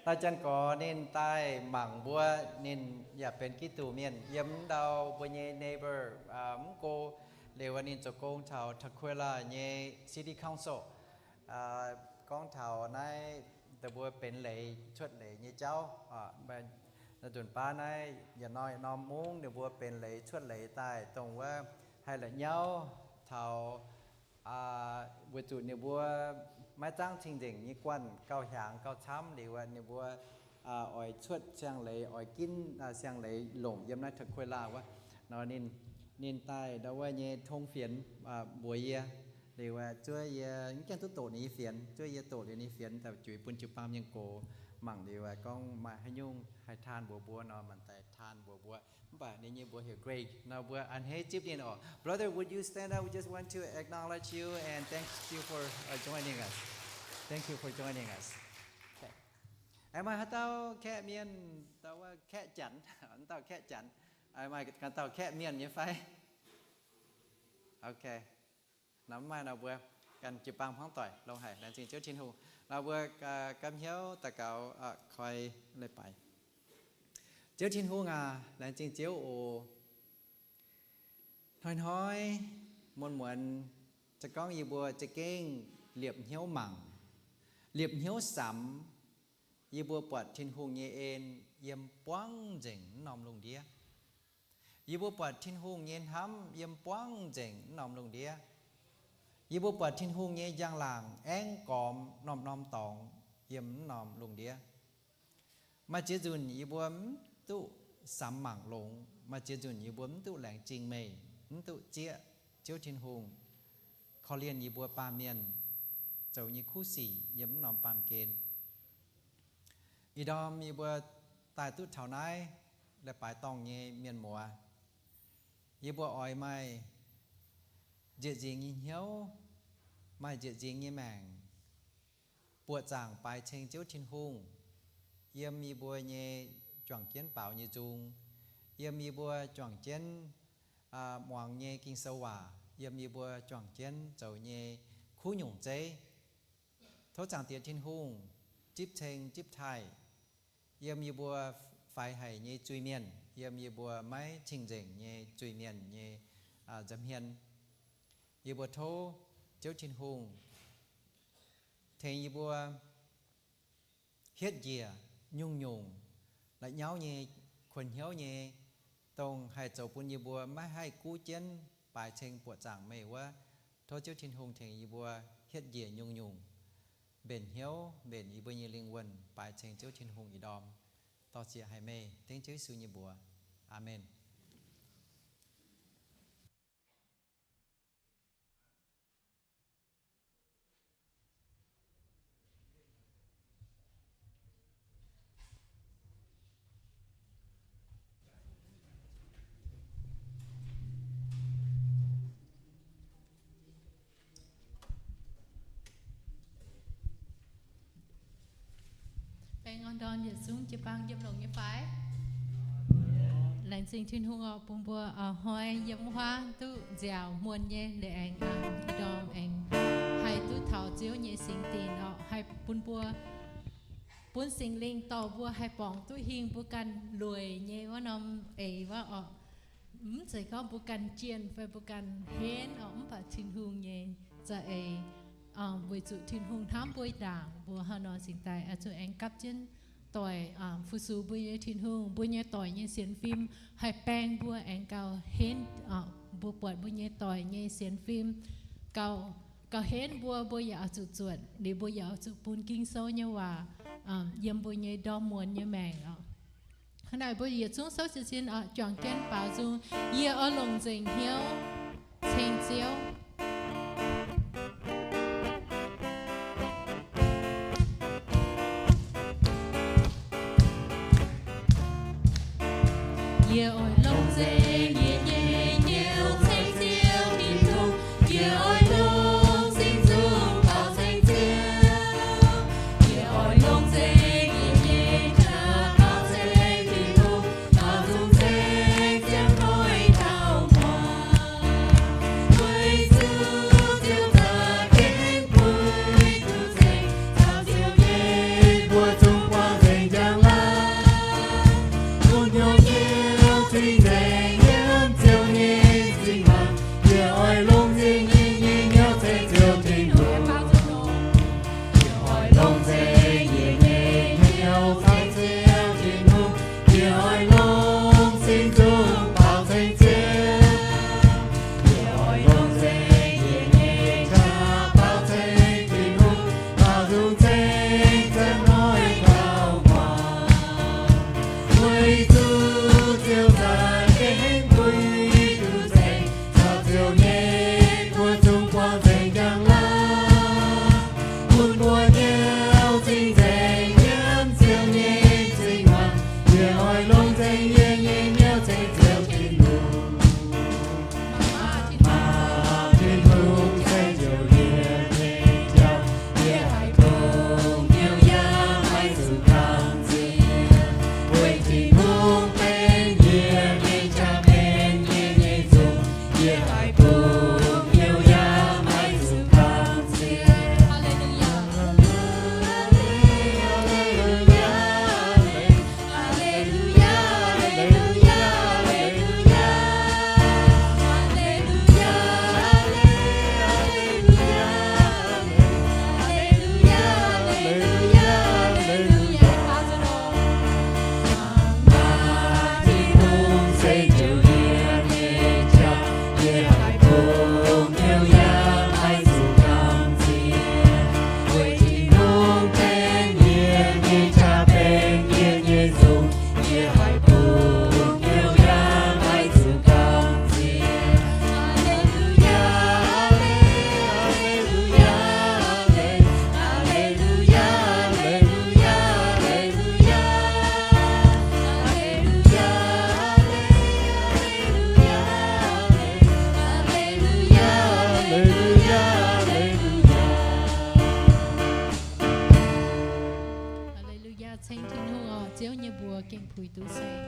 Daaih janx-gorx ninh daaih mangc mbuo, ninh yaac benx Giduc mienh yiem ndau mbuo nyei neighbor, mv go liuz ninh zoux gong taux Tukwila nyei City Council. Gorngv taux naaiv deix mbuo benx leiz cuotv leiz nyei jauv, nzunc baav naaiv yietc norm yietc norm mungv ninh mbuo benx leiz cuotv leiz daaih, dongh wuov haih la'nyauv taux weic zuqc ninh mbuo maiv zangv cing-nzengc nyei guanh gauh hiaangx gauh camv liuz, ninh mbuo oix cuotv siang-leiz, oix ginv siang-leiz longc yiem naaiv Tukwila wuov. Nor ninh, ninh daaih ndau wuov nyei tong fienx mbuox yie liuz, zuov yie mv gaengh duqv doqc ninh nyei fienx, zuov yie doqc liuz ninh nyei fienx daaih juix bun jiu-baang mienh gox mangc liuz, gorngv maaih haaix nyungc haih taan mbuox mbuo nor, maaih daaih taan mbuox mbuo. Mv baac ninh nyei mbuox heuc Greg nor, mbuo a'hneiv zipv ninh oc. Brother, would you stand up? We just want to acknowledge you and thank you for joining us. Thank you for joining us. Aengx maaih haaix dauh kaeqv mienh, dauh wuov kaeqv Janx, dauh kaeqv Janx, maaih ganh dauh kaeqv mienh nyei fai? Ok. Nor mv maaih nor, mbuo ganh jiu-baang hmuangv doic longx haic. Laengz zingh Ziouv Tin-Hungh. Nor mbuo gapv hnyouv daux gaux koi leiz-baaix. Ziouv Tin-Hungh aac, laengz zingh Ziouv oc. Hnoi-hnoi, muonz-muonz, se gorngv yie mbuo za'gengh liepc hnyouv mangc, liepc hnyouv samx, yie mbuo buatc Tin-Hungh nyei en yiem buangv nzengc mv norm lungh ndiev. Yie mbuo buatc Tin-Hungh nyei hnamv yiem buangv nzengc mv norm lungh ndiev. Yie mbuo buatc Tin-Hungh nyei njang-laangc aengv gormx norm-norm dorngx yiem mv norm lungh ndiev. Maaih ziex nzunc yie mbuo mv duqv samx mangc longx. Maaih ziex nzunc yie mbuo mv duqv laengz zingh meih, mv duqv zieqv Ziouv Tin-Hungh korv-lienh yie mbuo baamh mienh zoux nyei kuv sic yiem mv norm baamh gen. Ih ndorm yie mbuo daaih duqv taux naaiv leiz-baaix dorngh nyei mienh muoz, yie mbuo oix maaih nzieqc nzingx nyei hnyouv, maaih nzieqc nzingx nyei maengc, buoqc zaangc baaix ceng Ziouv Tin-Hungh yiem yie mbuo nyei juangc jienv baaux nyei nzung, yiem yie mbuo juangc jienv muangx nyei Ging-Sou waac, yiem yie mbuo juangc jienv zoux nyei kuv nyungc zeiv. Tov Zaangc Diex Tin-Hungh zipv ceng zipv taaih yiem yie mbuo faix haic nyei zuiz-mienh, yiem yie mbuo maiv cing-nzengc nyei zuiz-mienh nyei nza'hmien. Yie mbuo tov Ziouv Tin-Hungh tengx yie mbuo hietv njiec nyungc-nyungc la'nyauv nyei, kuonx hnyouv nyei, dongh haih zoux bun yie mbuo maiv haih guv jienv baaix ceng buoqc zaangc meih wuov. Tov Ziouv Tin-Hungh tengx yie mbuo hietv njiec nyungc-nyungc, mbenc hnyouv, mbenc yie mbuo nyei lingh wuonh baaix ceng Ziouv Tin-Hungh ih ndorm. Dorh zieqc haic meih, dengv Ziouv Yesu nyei mbuox. Aamen. Baengh orn ndorm yietc zungv jiu-baang yiem longx nyei fai? Laengz zingh Tin-Hungh oc, bun mbuo hnoi yiem wuov huaav duqv nziaauc muonh nyei leiz aengx ndorm aengx haih duqv taux Ziouv nyei singx dinc oc, haih bun mbuo, bun Singx Lingh dorh mbuo haih borngc duqv hingh mbuo ganh lueic nyei wuov norm eix wuov oc. Mv zeiz gorngv mbuo ganh jienh fai mbuo ganh henv oc, mv baac Tin-Hungh nyei za'eix, weic zuqc Tin-Hungh hnamv mbuo ndaangc, mbuo hnangv nor cingx daaih oix zuqc aengx gapv jienv doic fu-sux mbuo nyei Tin-Hungh. Mbuo nyei doic nyei sienx fim haih baeng mbuo aengx gauh henv. Mbuo buatc mbuo nyei doic nyei sienx fim gauh, gauh henv mbuo, mbuo yaac oix zuqc zuotc liuz, mbuo yaac oix zuqc bun Ging-Sou nyei waac yiem mbuo nyei ndorm muonz nyei maengc oc. Hnangv naaic mbuo yietc zungv souv jiez sin oc, juangc jienv baaux nzung. Yie oix longc nzengc hnyouv ceng Ziouv. Yie oix longc nzengc yie nyei hnyouv ceng Ziouv Tin-Hungh. Yie oix longc sin nzung baaux ceng Ziouv. Yie oix longc nzengc yie nyei hnyouv baaux ceng Tin-Hungh, baaux nzung ceng Ziouv hnoi taux muangx. Weic zuqc Ziouv za'gengh buix duqv nzengc, caux Ziouv nyei mbuox zungv buangh nzengc. Ceng Tin-Hungh oc, Ziouv nyei mbuox gengh puix duqv seix.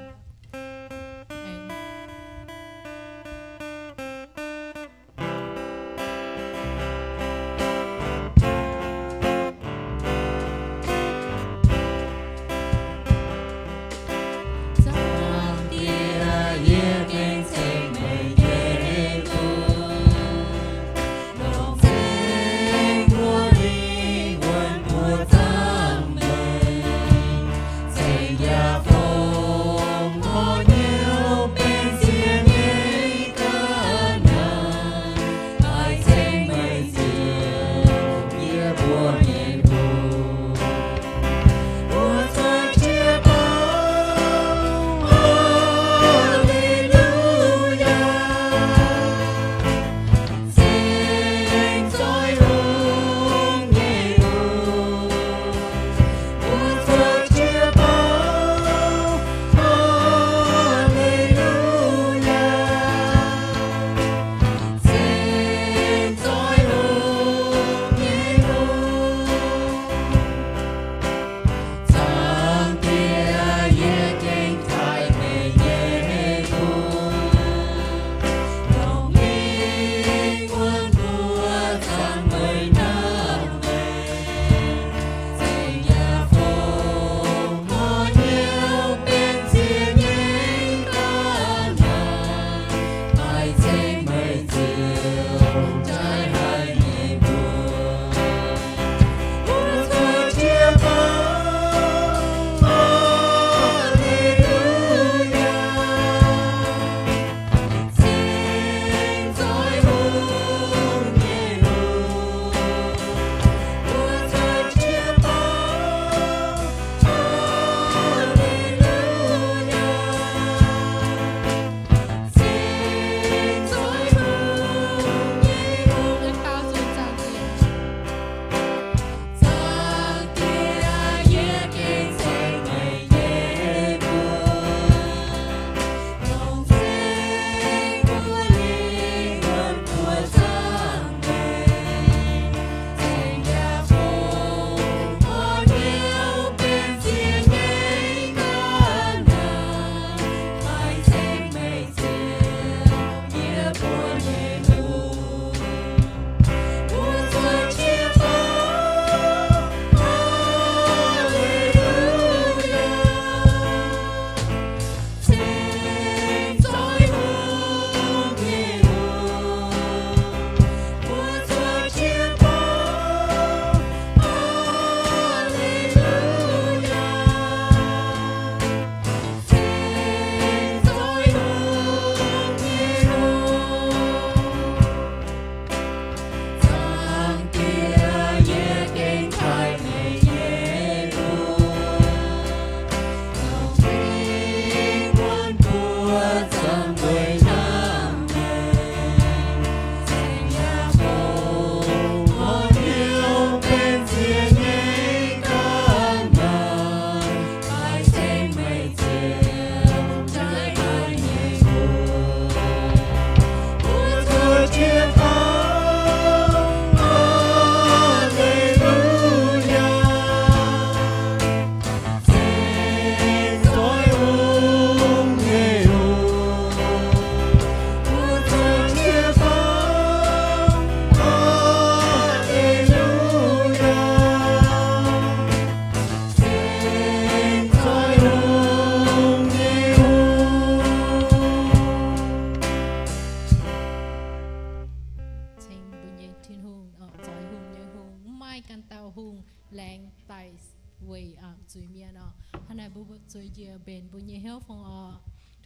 Ceng mbuo nyei Tin-Hungh, oix zuqc hungh nyei hungh, mv maaih ganh dauh hungh laengz daaih weic zuiz-mienh oc. Hnangv naaic mbuo zueiz njiec mbenc mbuo nyei hnyouv fungc oc.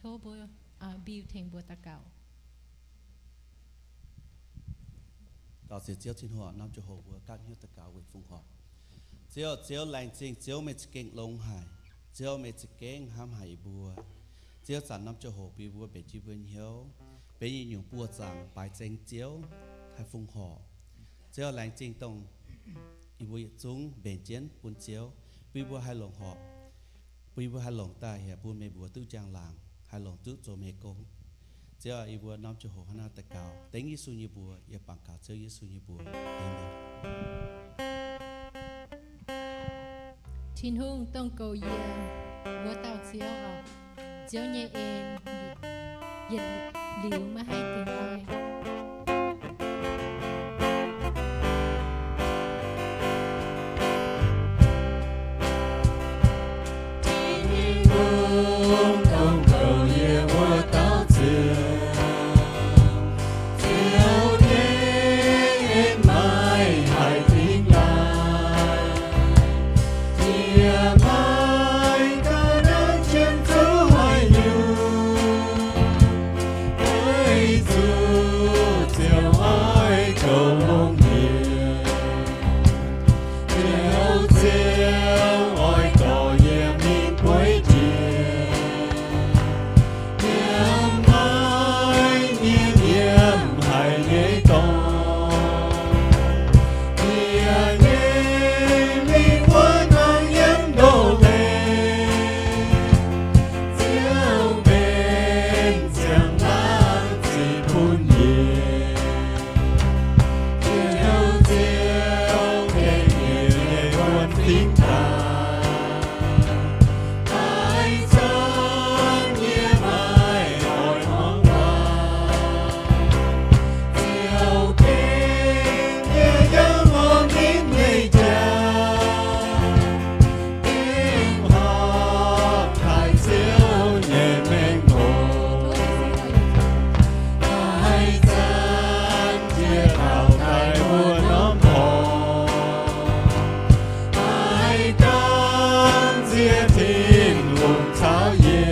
Tov mbuo mbiu tengx mbuo daux gaux. Daux ziex Ziouv Tin-Hungh, norm ziangh hoc mbuo gapv hnyouv daux gaux weic fungc horc. Ziouv, Ziouv laengz zingh, Ziouv meih za'gengh longx haic. Ziouv meih za'gengh hnamv haic yie mbuo. Ziouv zanc norm ziangh hoc bun mbuo mbenc jienv mbuo hnyouv, benx yietc nyungc buoz-zaangc baaix zengx Ziouv haih fungc horc. Ziouv laengz zingh dongh yie mbuo yietc zungv mbenc jienv bun Ziouv, bun mbuo haih longc horpc, bun mbuo haih longc daaih yaac bun meih mbuo duqv njang-laangc, haih longc duqv zoux meih gong. Ziouv, yie mbuo norm ziangh hoc hnangv naaiv daux gaux dengv Yesu nyei mbuox, yie bangc gaux Ziouv Yesu nyei mbuox. Aamen. Tin-Hungh dongh goux yie wuov dauh Ziouv oc. Ziouv nyei en yietc liuz maiv haih dingc daaih. Tin-Hungh dongh goux yie wuov dauh Ziouv, Ziouv nyei en maiv haih dingc daaih. Yie maiv ganh naaiv jienv zuqc haaix nyungc, weic zuqc Ziouv oix goux longx yie. Ziouv, Ziouv oix dorh yie mingh bueiv jiex, yiem naaiv nyei nyiemv haic nyei dorngx. Yie nyei mingh wuov norm yiem ndoh leiz, Ziouv benx ziangh laangz ziqc bun yie. Ziouv, Ziouv gengh yie nyei wuonh fingx daaih. Haaix zanc yie maiv oix hmuangx waac, Ziouv gengh yie yiem orn ninh nyei jauv, gengh horpc taaih Ziouv nyei mengh oc. Haaix zanc jiex taux daaih wuov norm horngz, maiv gaengh nziex Tin-Hungh caux yie,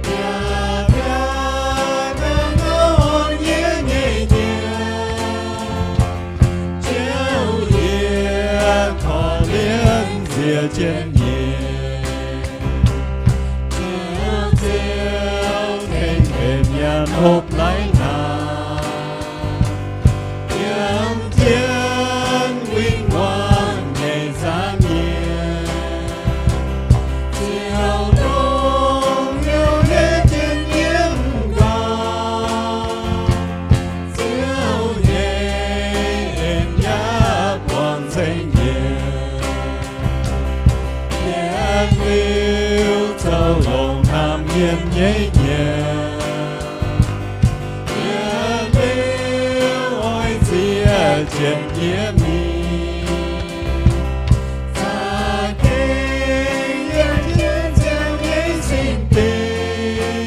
biaav biaav ganh orn yie nyei nyiemv. Ziouv, yie korv-lienh nziex jienv nyei. Ziouv, Ziouv gengh benx yaac hopv laiv naaic, yiem jienv win-wangv nyei nzangv nyienh. Ziouv dongh heuc yie jienv yiem nqorngv, Ziouv nyei en yaac buangh nzengc yie. Yietc liuz zoux longx hnamv mienh nyei nyiemv, yietc liuz oix nziex jienv yie mingh. Za'gengh yiem jienv Ziouv nyei singx-dingh,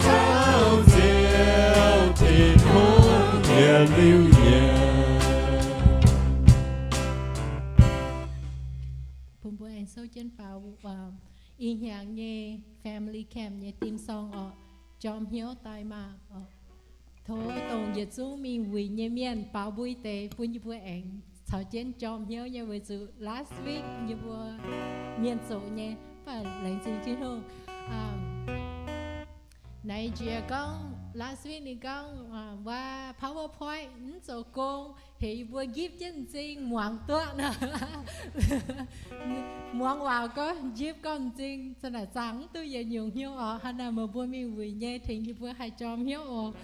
caux Ziouv Tin-Hungh yietc liuz yiem. Bun mbuo aengx souv jienv faaux, um, ih hnyangx nyei family camp nyei theme song oc. Jorm hnyouv daaih maah oc. Tov dongh yietc zungv mingh wuic nyei mienh baaux mbui deix bun yie mbuo aengx caux jienv jorm hnyouv nyei, weic zuqc last week yie mbuo mienh zoqc nyei, mv baac laengz zingh Tin-Hungh. Naaiv jiex gorngv last week ninh gorngv, aa, wuov PowerPoint mv zoux gong, heuc yie mbuo nqipv jienv m'zing muangx duqv nor. Muangx waac gorngv nqipv gorngv m'zing, za'naaic zaangc mv duqv yietc nyungc hnyouv oc. Hnangv naaic meih mbuo mingh wuic nyei tengx yie mbuo haih jorm hnyouv oc.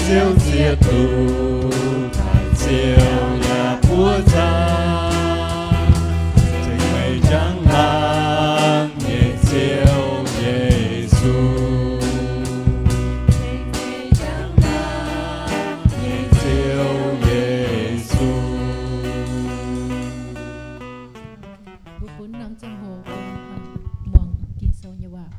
Ziouv ziex duqv daaih, Ziouv yaac buov nzangc, ceng meih njang-laangc nyei Ziouv Yesu. Ceng meih njang-laangc nyei Ziouv Yesu. Mbuo bun norm ziangh hoc muangx Ging-Sou nyei waac.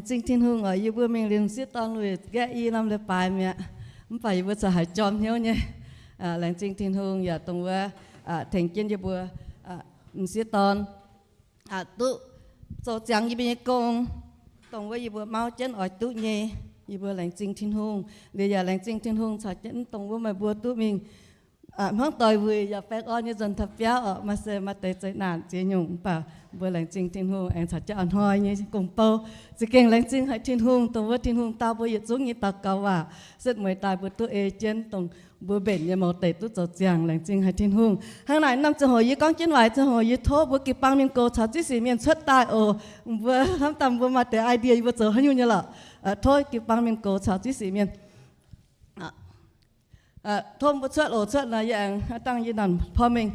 Laengz zingh Tin-Hungh oc. Yie mbuo mingh liuz m'sieqv dorn wuic nqaeqv i norm leiz-baaix mi'aqv. Mv baac yie mbuo corc haiz jorm hnyouv nyei. Laengz zingh Tin-Hungh yaac dongh wuov tengx jienv yie mbuo m'sieqv dorn duqv zoux ziangx yie mbuo nyei gong, dongh wuov yie mbuo mauv jienv oix duqv nyei. Yie mbuo laengz zingh Tin-Hungh. Liuz yaac laengz zingh Tin-Hungh caux jienv dongh wuov meih mbuo duqv mingh hmuangv doic wuic yaac baengh orn nyei nzuonx taux biauv oc. Maaih se maaih deix zeqc naanc ziex nyungc, mv baac mbuo laengz zingh Tin-Hungh aengx caux jienv a'hnoi nyei gong-bou. Za'gengh laengz zingh haic Tin-Hungh dongh wuov Tin-Hungh dau mbuo yietc zungv nyei daux gaux waac, setv mueiz daaih mbuo duqv ei jienv dongh mbuo mbenc nyei mouz deic duqv zoux ziangx. Laengz zingh haic Tin-Hungh. Hnangv naaic, naaiv norm ziangh hoc yie gorngv jienv waac ziangh hoc yie tov mbuo jiu-baang mienh gox caux ziqv sic mienh cuotv daaih oc. Mbuo hnamv daaih mbuo maaih deix idea yie mbuo zoux haaix nyungc nyei lorqc. Tov jiu-baang mienh gox caux ziqv sic mienh tov mbuo cuotv oc. Cuotv nor yie aengx dangh yie nanc porv mengh.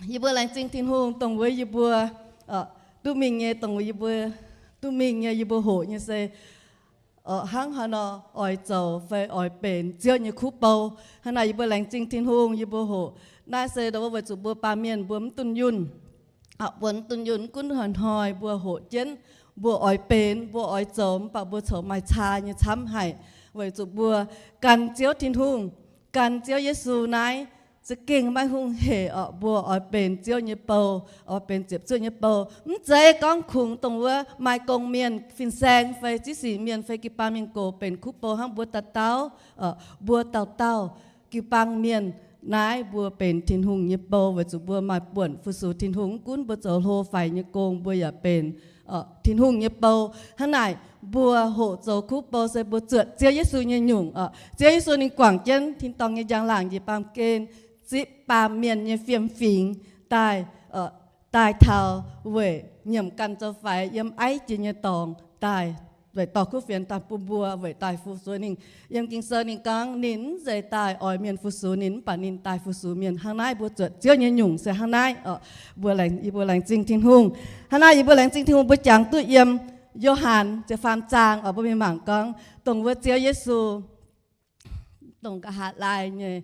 Yie mbuo laengz zingh Tin-Hungh dongh wuov yie mbuo duqv mingh nyei, dongh wuov yie mbuo duqv mingh nyei, yie mbuo hoqc nyei se hnangv haaix nor oix zoux fai oix benx Ziouv nyei kuv bou. Hnangv naaic yie mbuo laengz zingh Tin-Hungh, yie mbuo hoqc naaiv se dongh wuov weic zuqc mbuo baamh mienh mbuo mv dunh yunh. Mbuo mv dunh yunh, mv gunv hnoi-hnoi mbuo hoqc jienv mbuo oix benx, mbuo oix zoux, mv baac mbuo corc maaih caa nyei camv haic, weic zuqc mbuo gan Ziouv Tin-Hungh, gan Ziouv Yesu naaiv za'gengh maiv hungh hec oc. Mbuo oix benx Ziouv nyei bou, oix benx ziepc zuoqv nyei bou. Mv zeiz gorngv kungx dongh wuov maaih gong mienh, fin-saeng fai ziqv sic mienh fai jiu-baang mienh gox benx kuv bou hnangv. Mbuo dauh dauh, mbuo dauh dauh jiu-baang mienh naaiv mbuo benx Tin-Hungh nyei bou weic zuqc mbuo maaih buonc fu-sux Tin-Hungh. Mv gunv mbuo zoux hlo faix nyei gong, mbuo yaac benx Tin-Hungh nyei bou. Hnangv naaic, mbuo hoqc zoux kuv bou se mbuo zuotc Ziouv Yesu nyei nyungc oc. Ziouv Yesu ninh guangc jienv tin-dorngh nyei njang-laangc njiec baamh gen, zipv baamh mienh nyei fiem-fingx daaih, daaih taux weic nyiemc ganh zoux faix yiem aiv jiex nyei dorngx daaih, weic dorh kuv fienx daaih bun mbuo weic daaih fu-sux ninh. Yiem Ging-Sou ninh gorngv ninh mv zeiz daaih oix mienh fu-sux ninh, mv baac ninh daaih fu-sux mienh. Hnangv naaiv mbuo zuotc Ziouv nyei nyungc se hnangv naaiv oc. Mbuo, yie mbuo laengz zingh Tin-Hungh. Hnangv naaiv yie mbuo laengz zingh Tin-Hungh, mbuo jangx duqv yiem Yo^han ziepc faam zaang oc. Mbuo mingh mangc gorngv dongh wuov Ziouv Yesu dongh nqa'haav laai nyei,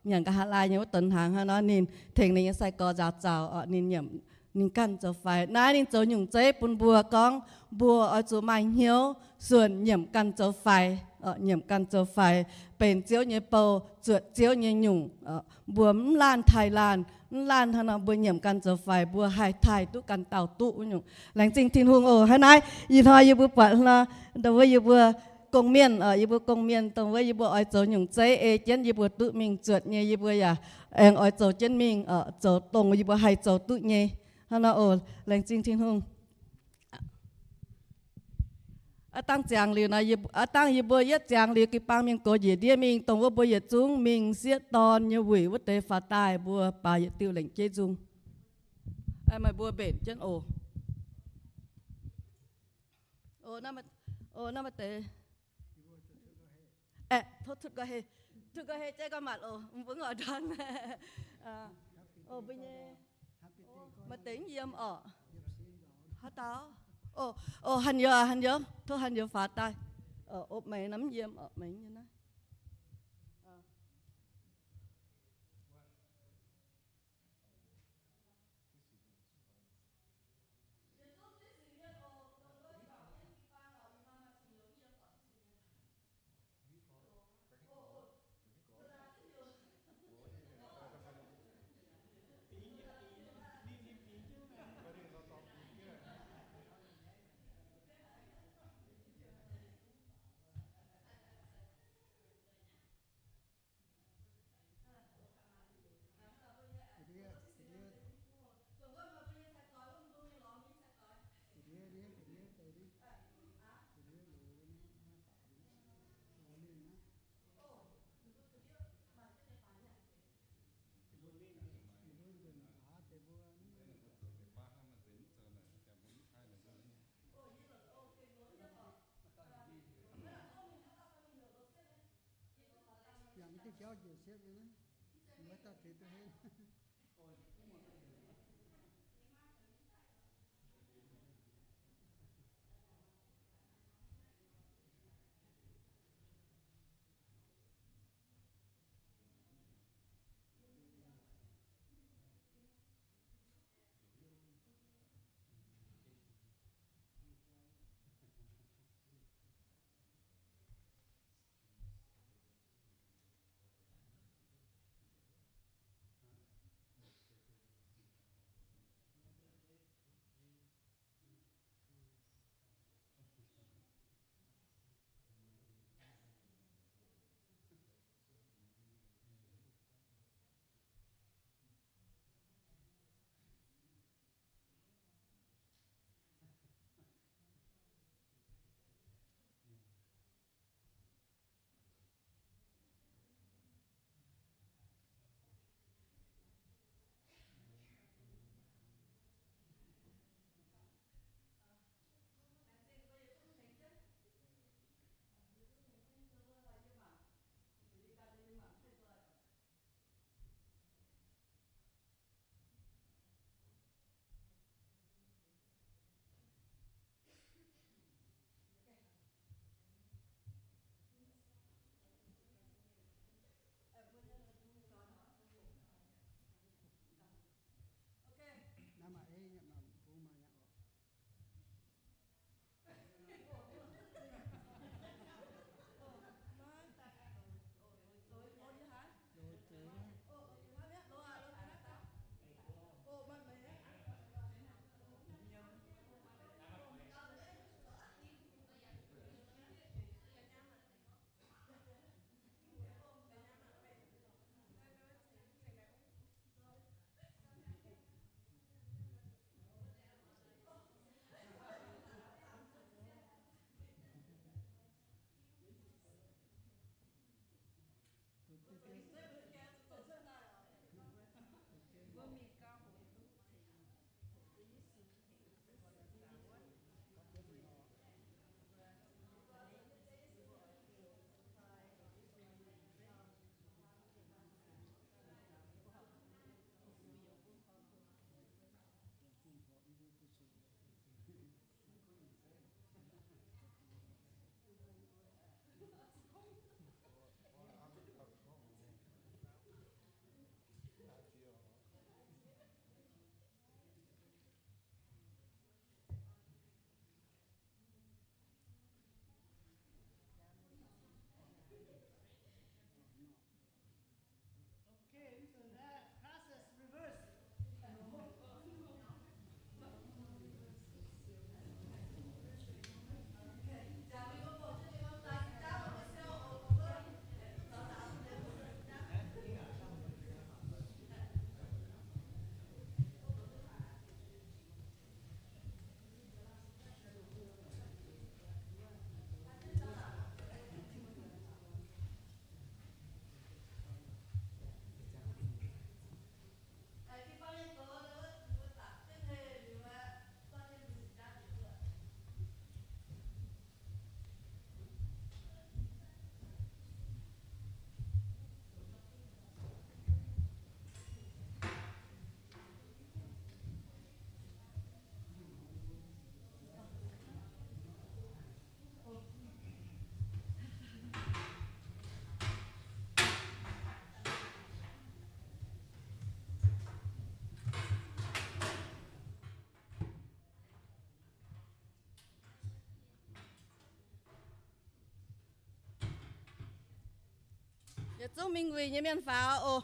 nyanc nqa'haav laai nyei wuov donx hnaangx hnangv nor, ninh tengx ninh nyei sai-gorx nzaaux zaux oc, ninh nyiemc ninh ganh zoux faix. Naaiv ninh zoux nyungc zeiv bun mbuo gorngv mbuo oix zuqc maaih hnyouv suonc nyiemc ganh zoux faix, nyiemc ganh zoux faix, benx Ziouv nyei bou, zuotc Ziouv nyei nyungc. Mbuo mv laanh taaih laanh, mv laanh hnangv nor mbuo nyiemc ganh zoux faix, mbuo haih taaih duqv ganh dauh duqv wuov nyungc. Laengz zingh Tin-Hungh oc. Hnangv naaiv ih hnoi yie mbuo buatc hnangv nor, dongh wuov yie mbuo gong-mienh, yie mbuo gong-mienh dongh wuov yie mbuo oix zoux nyungc zeiv ei jienv yie mbuo duqv mingh zuotc nyei, yie mbuo yaac aengx oix zoux jienv mingh, zoux dongh yie mbuo haih zoux duqv nyei. Hnangv nor oc. Laengz zingh Tin-Hungh. Aav dangh ziangx liuz nor, aav dangh yie mbuo yietv ziangx liuz jiu-baang mienh gox njiec ndiev mingh, dongh wuov mbuo yietc zungv mingh sieqv dorn nyei wuic wuov deix faaux daaih, mbuo baaix yietc diuh lengc jeiv nzung. Meih mbuo mbenc jienv oc. Oc, naaiv maaih deix. Aeqv, tov tutv nqoi heh. Tutv nqoi heh jaiv gau matc oc. Mv bungx oix ndorn. Oc, mbuo nyei. Maaih deix mv yiem oc. Haaix dauh? Oc, hanh youz, hanh youz. Tov hanh youz faaux daaih. Oc, meih nor mv yiem oc, meih nyei naaiv. Jauv njiec siepv nyei naaiv, maiv dauh tengx duqv henv. Naaiv maaih ei nyei, maaih bung maaih nyei oc. Okay, so that process reverse. Yietc zungv mingh wuic nyei mienh faaux oc.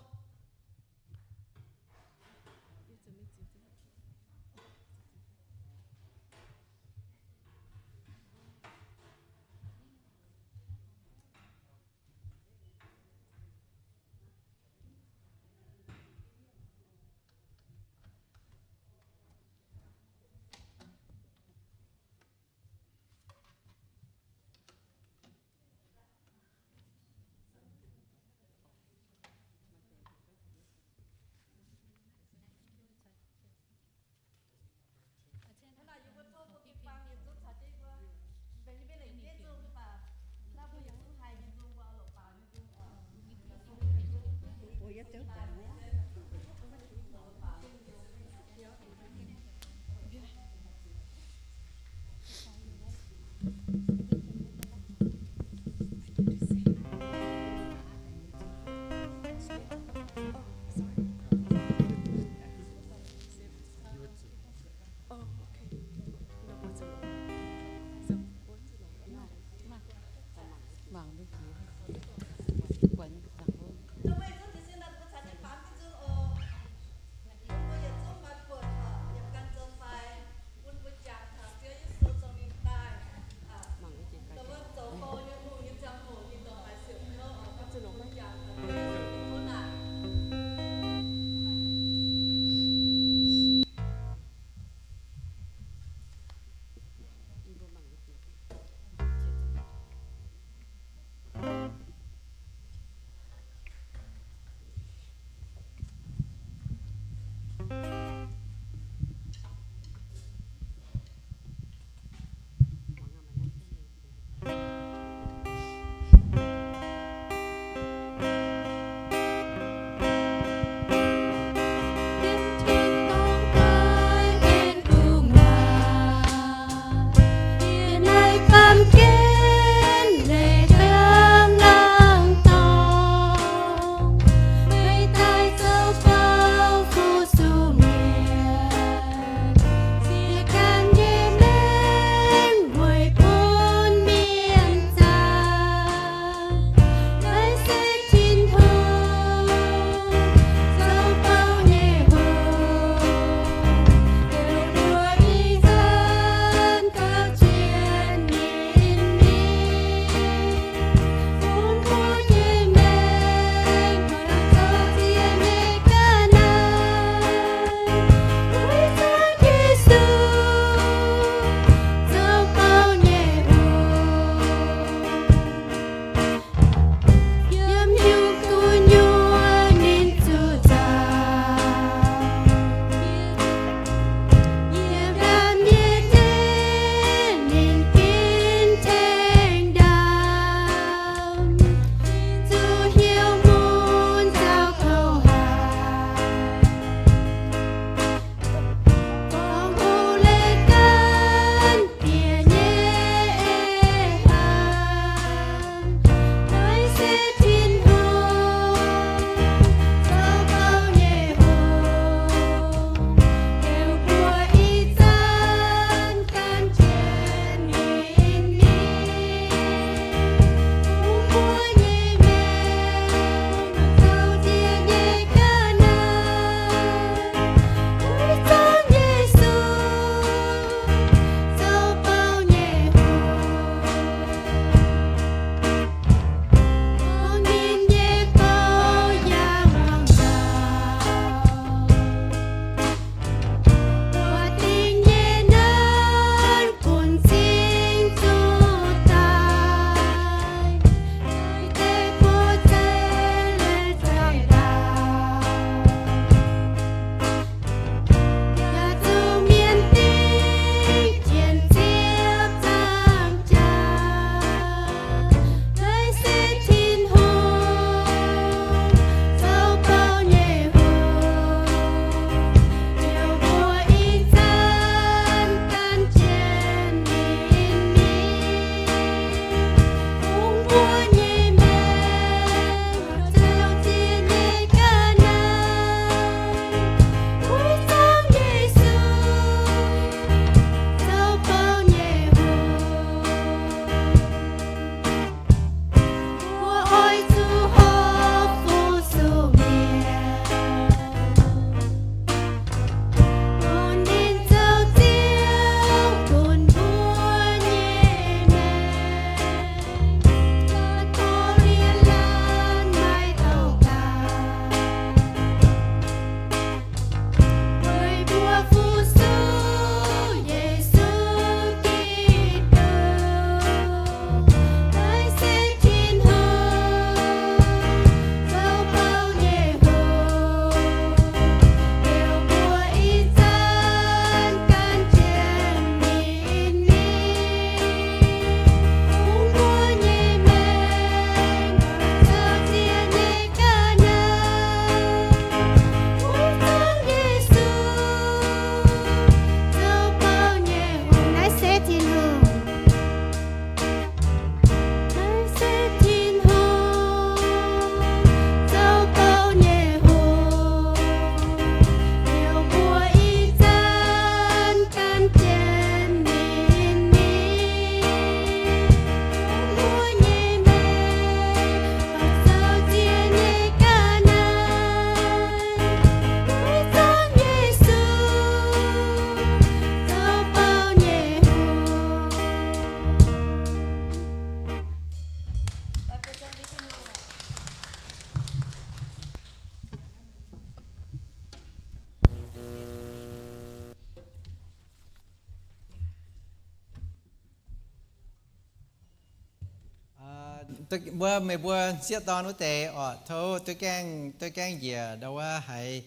Mbuo, meih mbuo sieqv dorn wuov deix oc, tov duqv gaengh, duqv gaengh njiec ndau wuov haiz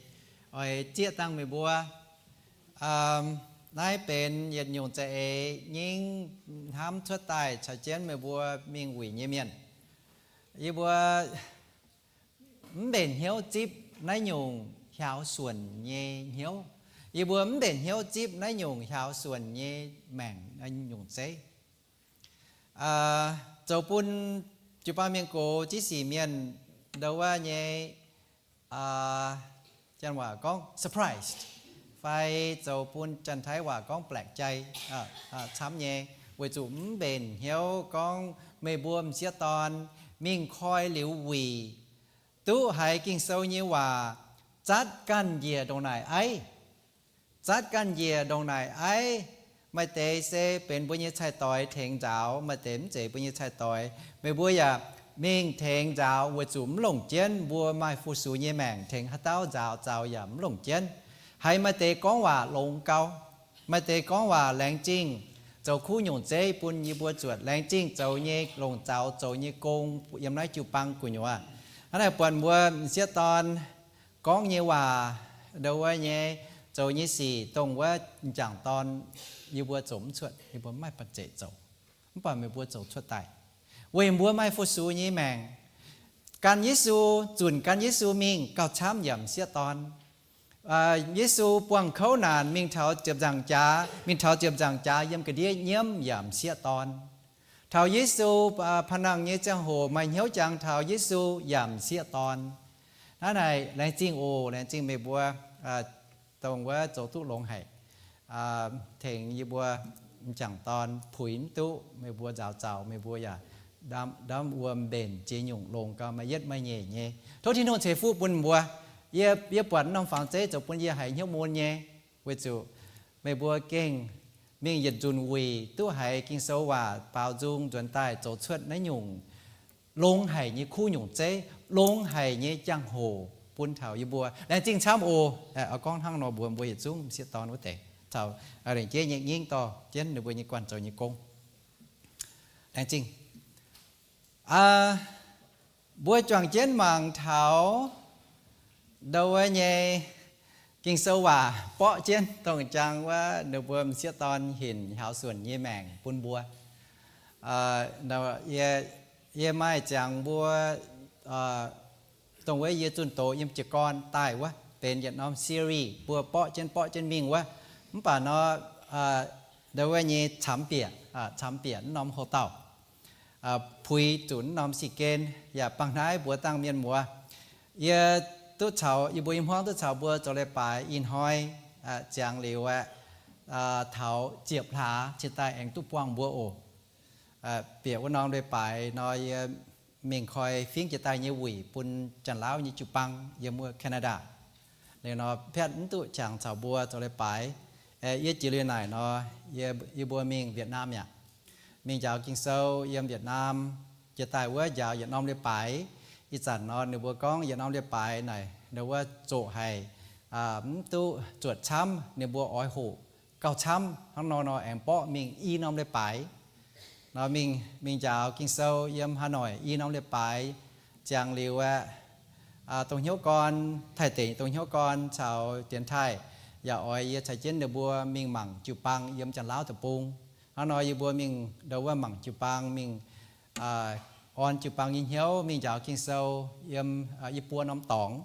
oix zieqv dangh meih mbuo. Naaiv benx yietc nyungc za'eix nyingv hnamv cuotv daaih caux jienv meih mbuo mingh wuic nyei mienh. Yie mbuo mv mbenc hnyouv zipv naaiv nyungc hiaaux suonc nyei hnyouv. Yie mbuo mv mbenc hnyouv zipv naaiv nyungc hiaaux suonc nyei maengc, naaiv nyungc zeiv. Zoux bun jiu-baang mienh gox, ziex sic mienh ndau wuov nyei, Janx waac gorngv surprised, fai zoux bun Janx-Taiv waac gorngv แปลกใจ camv nyei, weic zuqc mv mbenc hnyouv gorngv meih mbuo m'sieqv dorn mingh koi liuz wuic, duqv haiz Ging-Sou nyei waac zatv ganh njiec ndongc naaic aiv. Zatv ganh njiec ndongc naaic aiv. Maaih deix se benx mbuo nyei cai-doix tengx nzaaux, maaih deix mv zeiz mbuo nyei cai-doix. Meih mbuo yaac mingh tengx nzaaux weic zuqc mv longc jienv, mbuo maaih fu-sux nyei maengc, tengx haaix dauh nzaaux zaux yaac mv longc jienv. Haiz maaih deix gorngv waac longx gau, maaih deix gorngv waac laengz zingh, zoux kuv nyungc zeiv bun yie mbuo zuotc, laengz zingh zoux nyei longc zaux zoux nyei gong yiem naaiv jiu-baang gu'nyuoz. Hnangv naaic buatc mbuo m'sieqv dorn gorngv nyei waac, ndau wuov nyei, zoux nyei sic, dongh wuov m'jangc dorn, yie mbuo zoux mv cuotv, yie mbuo mv maaih banh zeic zoux. Mv baac meih mbuo zoux cuotv daaih, weic mbuo maaih fu-sux nyei maengc. Gan Yesu, zunc gan Yesu mingh gauh camv yaac m'sieqv dorn. Yesu buangh kouv naanc mingh taux ziepc nzaangc jaax, mingh taux ziepc nzaangc jaax yiem ga'ndiev nyiemv yaac m'sieqv dorn. Taux Yesu pa'nangh nyei ziangh hoc maaih hnyouv jangx taux Yesu yaac m'sieqv dorn. Hnangv naaic laengz zingh oc, laengz zingh meih mbuo dongh wuov zoux duqv longx haic, tengx yie mbuo m'jangc dorn puix mv duqv, meih mbuo nzaaux zaux, meih mbuo yaac ndamv wuom mbenc ziex nyungc longx gau, maaih yietv maaih nyeic nyei. Tov Tin-Hungh ceix fuqv bun mbuo. Yie, yie buatc norm fangx zeiv zoux bun yie haiz hnyouv mun nyei, weic zuqc meih mbuo gengh mingh yietc nzunc wuic duqv haiz Ging-Sou waac baaux nzung nzuonx daaih zoux cuotv naaiv nyungc longx haic nyei kuv nyungc zeiv, longx haic nyei jangx-hoc bun taux yie mbuo. Laengz zingh camv oc. Oix gorngv hnangv nor mbuox mbuo yietc zungv m'sieqv dorn wuov deix caux lengc jeiv nyei ngingv dorh jienv ninh mbuo nyei guanh zoux nyei gong. Laengz zingh. Mbuo juangc jienv mangc taux ndau wuov nyei Ging-Sou waac, borqv jienv dongh jangx wuov ninh mbuo m'sieqv dorn hinc hiaaux suonc nyei maengc bun mbuo. Yie, yie maaih ziangx mbuo dongh wuov yie zunh doz yiem jiez gorn daaih wuov, benx yietc norm series mbuo borqv jienv borqv jienv mingh wuov. Mv baac nor, ndau wuov nyei camx bieqc, camx bieqc naaiv norm houx-dauh, puix zuqc naaiv norm si-gen, yaac bangc naaiv mbuox dangh mienh muoz. Yie duqv caux, yie mbuo i hmuangv duqv caux mbuo zoux leiz-baaix ih hnoi ziangx liuz aeqv, taux ziepc hlaax cingx daaih aengx duqv buangh mbuo oc. Bieqc wuov norm leiz-baaix nor, yie mingh koi fingx jiex daaih nyei wuic bun Janx-Lauv nyei jiu-baang yiem wuov Canada. Liuz nor piatv mv duqv qangx caux mbuo zoux leiz-baaix. Yie jiex liuz naaic nor, yie mbuo mingh Vietnam mi'aqv. Mingh njaaux Ging-Sou yiem Vietnam. Jiex daaih wuov njaaux yietc norm leiz-baaix. Ih zanc nor ninh mbuo gorngv yietc norm leiz-baaix naaic ninh wuov zoqc haic, mv duqv zuotc camv, ninh mbuo oix hoqc gauh camv. Hnangv nor nor aengx borqv mingh i norm leiz-baaix. Nor mingh, mingh njaaux Ging-Sou yiem Hà Nội i norm leiz-baaix. Ziangx liuz aeqv, dongh hnyouv gorn, Taiv deic dongh hnyouv gorn caux Dienx Taiv yaac oix yie caux jienv ninh mbuo mingh mangc jiu-baang yiem Janx-Lauv deic-bung. Hnangv nor yie mbuo mingh ndau wuov mangc jiu-baang, mingh orn jiu-baang nyei hnyouv, mingh njaaux Ging-Sou yiem i buo norm dorngx,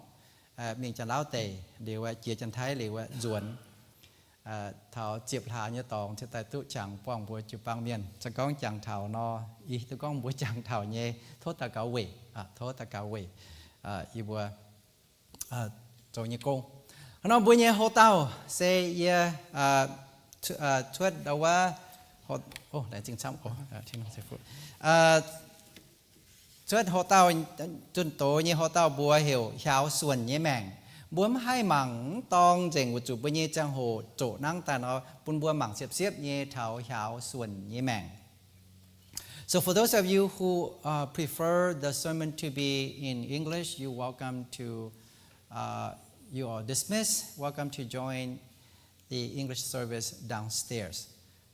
mingh Janx-Lauv deic liuz aeqv, jiex Janx-Taiv liuz aeqv, nzuonx. Taux ziepc hlaax nyei dorngx cingx daaih duqv qangx buangh mbuo jiu-baang mienh. Se gorngv jangx taux nor, ih duqv gorngv mbuo jangx taux nyei, tov daux gaux weic, tov daux gaux weic yie mbuo zoux nyei gong. Hnangv nor mbuo nyei houx-dauh se yie cuotv ndau wuov, cuotv houx-dauh, zunh doz nyei houx-dauh mbuox heuc hiaaux suonc nyei maengc. Mbuo mv haih mangc mv dorng nzengc weic zuqc mbuo nyei ziangh hoc zoqc nangv daaih nor bun mbuo mangc siepv-siepv nyei taux hiaaux suonc nyei maengc. So for those of you who uh, prefer the sermon to be in English, you welcome to, uh, you are dismissed. Welcome to join the English service downstairs.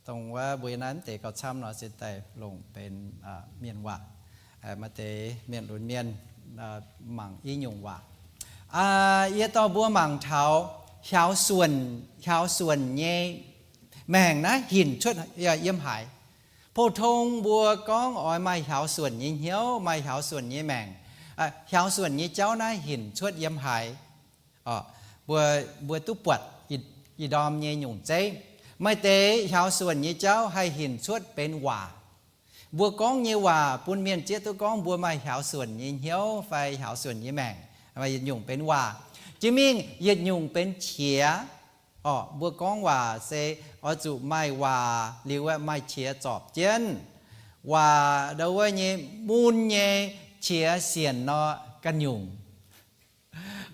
Dongh wuov mbuo yiem naaiv mv deix gauh camv nor se daaih longc benx mienh waac. Maaih deix mienh lunx mienh mangc i nyungc waac. Yie dorh mbuo mangc taux hiaaux suonc, hiaaux suonc nyei maengc naaiv hinc cuotv yiem haaix. Pou-tong mbuo gorngv oix maaih hiaaux suonc nyei hnyouv, maaih hiaaux suonc nyei maengc, hiaaux suonc nyei jauv naaiv hinc cuotv yiem haaix. Mbuo, mbuo duqv buatc ih ndorm nyei nyungc zeiv. Maaih deix hiaaux suonc nyei jauv haih hinc cuotv benx waac. Mbuo gorngv nyei waac bun mienh zieqv duqv gorngv mbuo maaih hiaaux suonc nyei hnyouv fai hiaaux suonc nyei maengc. Yietc nyungc benx waac. Jiex mingh yietc nyungc benx qiex. Mbuo gorngv waac se oix zuqc maaih waac liuz aeqv, maaih qiex zorpc jienv. Waac ndo wuov nyei mun nyei qiex sienc nor ganh nyungc.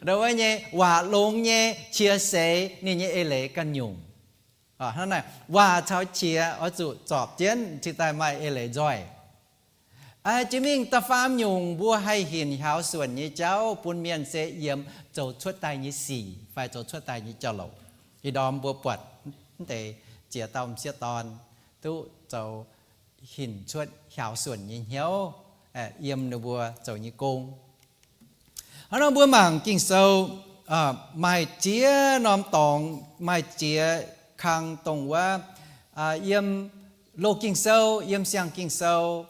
Ndo wuov nyei waac longx nyei qiex seix ninh nyei eix leiz ganh nyungc. Hnangv naaic, waac caux qiex oix zuqc zorpc jienv cingx daaih maaih eix leiz nzoih. Jiex mingh da'faam nyungc mbuo haih hinc hiaaux suonc nyei jauv bun mienh se yiem zoux cuotv daaih nyei sic fai zoux cuotv daaih nyei jauv-louc. Ih ndorm mbuo buatc mv deix ziex dauh m'sieqv dorn duqv zoux hinc cuotv hiaaux suonc nyei hnyouv yiem ninh mbuo zoux nyei gong. Hnangv nor mbuo mangc Ging-Sou, maaih ziex norm dorngx, maaih ziex kang dongh wuov, yiem Loz-Ging-Sou, yiem Siang-Ging-Sou,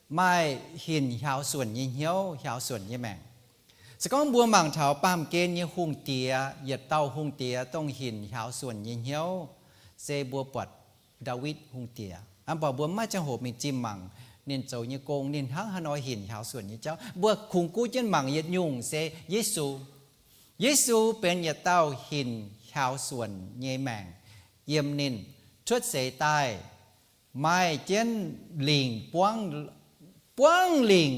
maaih hinc hiaaux suonc nyei hnyouv, hiaaux suonc nyei maengc. Se gorngv mbuo mangc taux baamh gen nyei hungh diex, yietc dauh hungh diex dongh hinc hiaaux suonc nyei hnyouv, se mbuo buatc Ndaawitv Hungh Diex. Mv baac mbuo maiv ziangh hoc mingh zimh mangc ninh zoux nyei gong, ninh hnangv haaix nor hinc hiaaux suonc nyei jauv. Mbuo kungx guv jienv mangc yietc nyungc se Yesu. Yesu benx yietc dauh hinc hiaaux suonc nyei maengc. Yiem ninh cuotv seix daaih, maaih jienv lingc buangv, buangv lingc,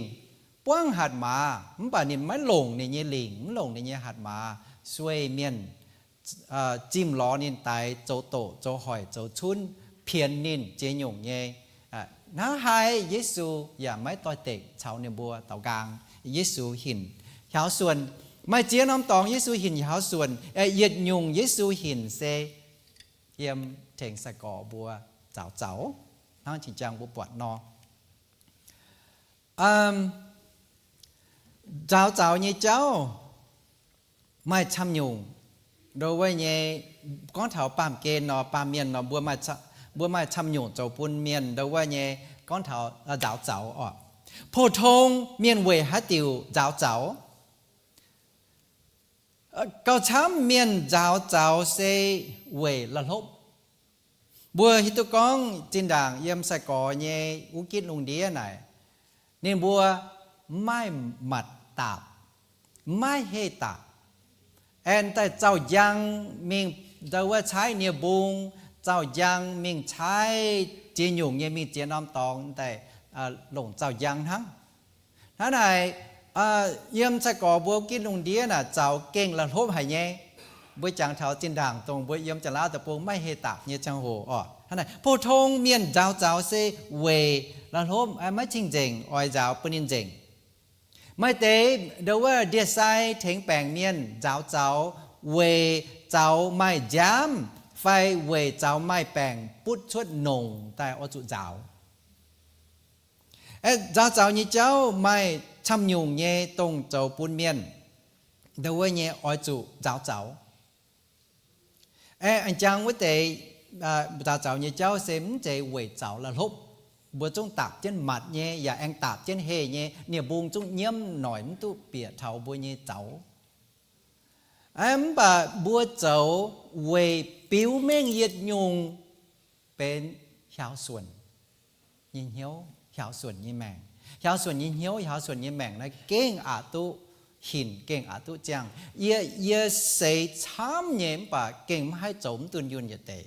buangv hatc maaz, mv baac ninh maiv longc ninh nyei lingc, mv longc ninh nyei hatc maaz sueih mienh zimh lorz ninh daix zoux doqc, zoux hoic, zoux cunv, pienx ninh ziex nyungc nyei. Hnangv haaix Yesu yaac maiv doix-dekc caux ninh mbuo daux nqaang. Yesu hinc hiaaux suonc. Maaih ziex norm dorngx Yesu hinc hiaaux suonc. Yietc nyungc Yesu hinc se yiem tengx sai-gorx mbuo nzaaux zaux, hnangv jiex jaang mbuo buatc nor. Nzaaux zaux nyei jauv maaih camv nyungc. Ndo wuov nyei, gorngv taux baamh gen nor, baamh mienh nor, mbuo maaih camv nyungc zoux bun mienh ndo wuov nyei gorngv taux nzaaux zaux oc. Pou-tong mienh weic haaix diuc nzaaux zaux? Gauh camv mienh nzaaux zaux se weic la'hlopv. Mbuo hiuv duqv gorngv zinh ndaangc yiem sai-gorx nyei wuov gitv lungh ndiev naaic, ninh mbuo maiv maaih matc daapc, maiv haih haeh daapc, aengx daaih zauh njang mingh ndo wuov caaiv nie-mbung, zauh njang mingh caaiv ziex nyungc nyei, mingh ziex norm dorngx daaih longc zauh njang hnangv. Hnangv naaic, yiem sai-gorx mbuo gitv lungh ndiev naaic zaux gengh la'hlopv haic nyei. Mbuo jangx taux zinh ndaangc dongh mbuo yiem Janx-Laauv deic-bung maiv haih daapc nyei ziangh hoc oc. Hnangv naaic, pou-tong mienh nzaaux zaux se weic la'hlopv, maiv cing-nzengc oix nzaaux bun ninh nzengc. Maaih deix ndo wuov ndie-sai tengx baengc mienh nzaaux zaux weic zaux maaih nziaamv fai weic zaux maaih baengc butv cuotv nongc daaih oix zuqc nzaaux. Nzaaux zaux nyei jauv maaih camv nyungc nyei dongh zoux bun mienh ndo wuov nyei oix zuqc nzaaux zaux. Aengx jangx wuov deix nzaaux zaux nyei jauv se mv zeiz weic zaux la'hlopv. Mbuo zungv daapc jienv matc nyei yaac aengx daapc jienv haeh nyei, nie-mbung zungv nyiemv noic mv duqv bieqc taux mbuo nyei zaux. Mv baac mbuo zoux weic biux mengh yietc nyungc benx hiaaux suonc nyei hnyouv, hiaaux suonc nyei maengc. Hiaaux suonc nyei hnyouv, hiaaux suonc nyei maengc naaiv gengh aqc duqv hinc, gengh aqc duqv ziangh. Yie, yie seix camv nyei mv baac gengh maiv haih zoux mv dunh yunh yietc deix.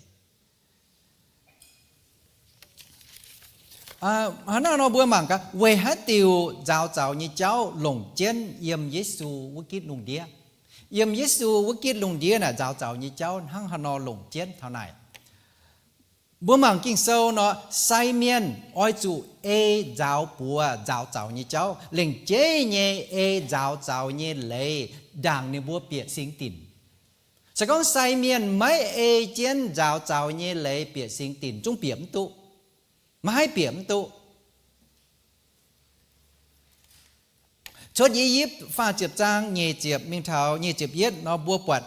Hnangv naaiv nor mbuo mangc gaax, weic haaix diuc nzaaux zaux nyei jauv longc jienv yiem Yesu wuov gitv lungh ndiev? Yiem Yesu wuov gitv lungh ndiev naaic nzaaux zaux nyei jauv hnangv haaix nor longc jienv taux naaic? Mbuo mangc Ging-Sou nor, sai mienh oix zuqc ei nzaaux buoz nzaaux zaux nyei jauv, lengc jeiv nyei ei nzaaux zaux nyei leiz ndaangc ninh mbuo bieqc singx dinc. Se gorngv sai mienh maiv ei jienv nzaaux zaux nyei leiz bieqc singx dinc, zungv bieqc mv duqv, maiv haih bieqc mv duqv. Cuotv I^yipv faah ziepc zaang nyeic ziepc mingh taux nyeic ziepc yietv nor mbuo buatc,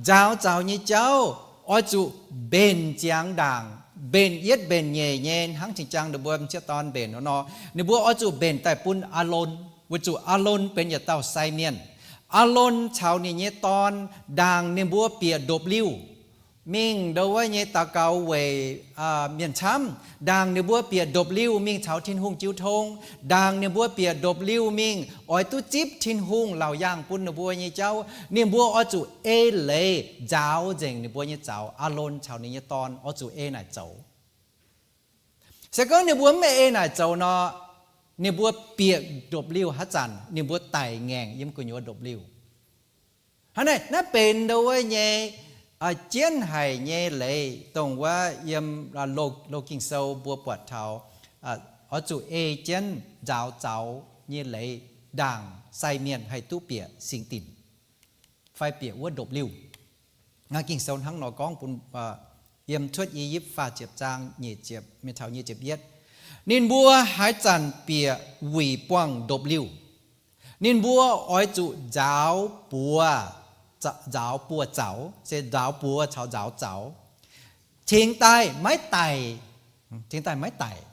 nzaaux zaux nyei jauv oix zuqc mbenc ziangx ndaangc, mbenc yietv mbenc nyeic nyei, hnangv tin-jangx ninh mbuo m'sieqv dorn mbenc nor, ninh mbuo oix zuqc mbenc daaih bun Aalon, weic zuqc Aalon benx yietc dauh sai mienh. Aalon caux ninh nyei dorn ndaangc ninh mbuo bieqc ndopv-liuh mingh ndo wuov nyei daux gaux weic mienh camv, ndaangc ninh mbuo bieqc ndopv-liuh mingh caux Tin-Hungh jiu tong, ndaangc ninh mbuo bieqc ndopv-liuh mingh oix duqv zipv Tin-Hungh laauc yaangh bun ninh mbuo nyei jauv, ninh mbuo oix zuqc ei leiz nzaaux nzengc ninh mbuo nyei zaux. Aalon caux ninh nyei dorn oix zuqc ei naaic zoux. Se gorngv ninh mbuo maiv ei naaic zoux nor, ninh mbuo bieqc ndopv-liuh haaix zanc ninh mbuo daic ngaengc yiem gu'nyuoz ndopv-liuh. Hnangv naaiv, naaiv benx ndo wuov nyei jienv haic nyei leiz, dongh wuov yiem Loz-Ging Sou mbuo buatc taux oix zuqc ei jienv nzaaux zaux nyei leiz ndaangc sai mienh haih duqv bieqc singx dinc fai bieqc wuov ndopv-liuh. Naaiv Ging-Sou hnangv nor gorngv bun, yiem Cuotv I^yipv faah ziepc zaang nyeic ziepc mingh taux nyeic ziepc yietv, ninh mbuo haaix zanc bieqc wuic buangh ndopv-liuh, ninh mbuo oix zuqc nzaaux buoz, nzaaux buoz zaux, se nzaaux buoz caux nzaaux zaux, cingx daaih maiv daic, cingx daaih maiv daic.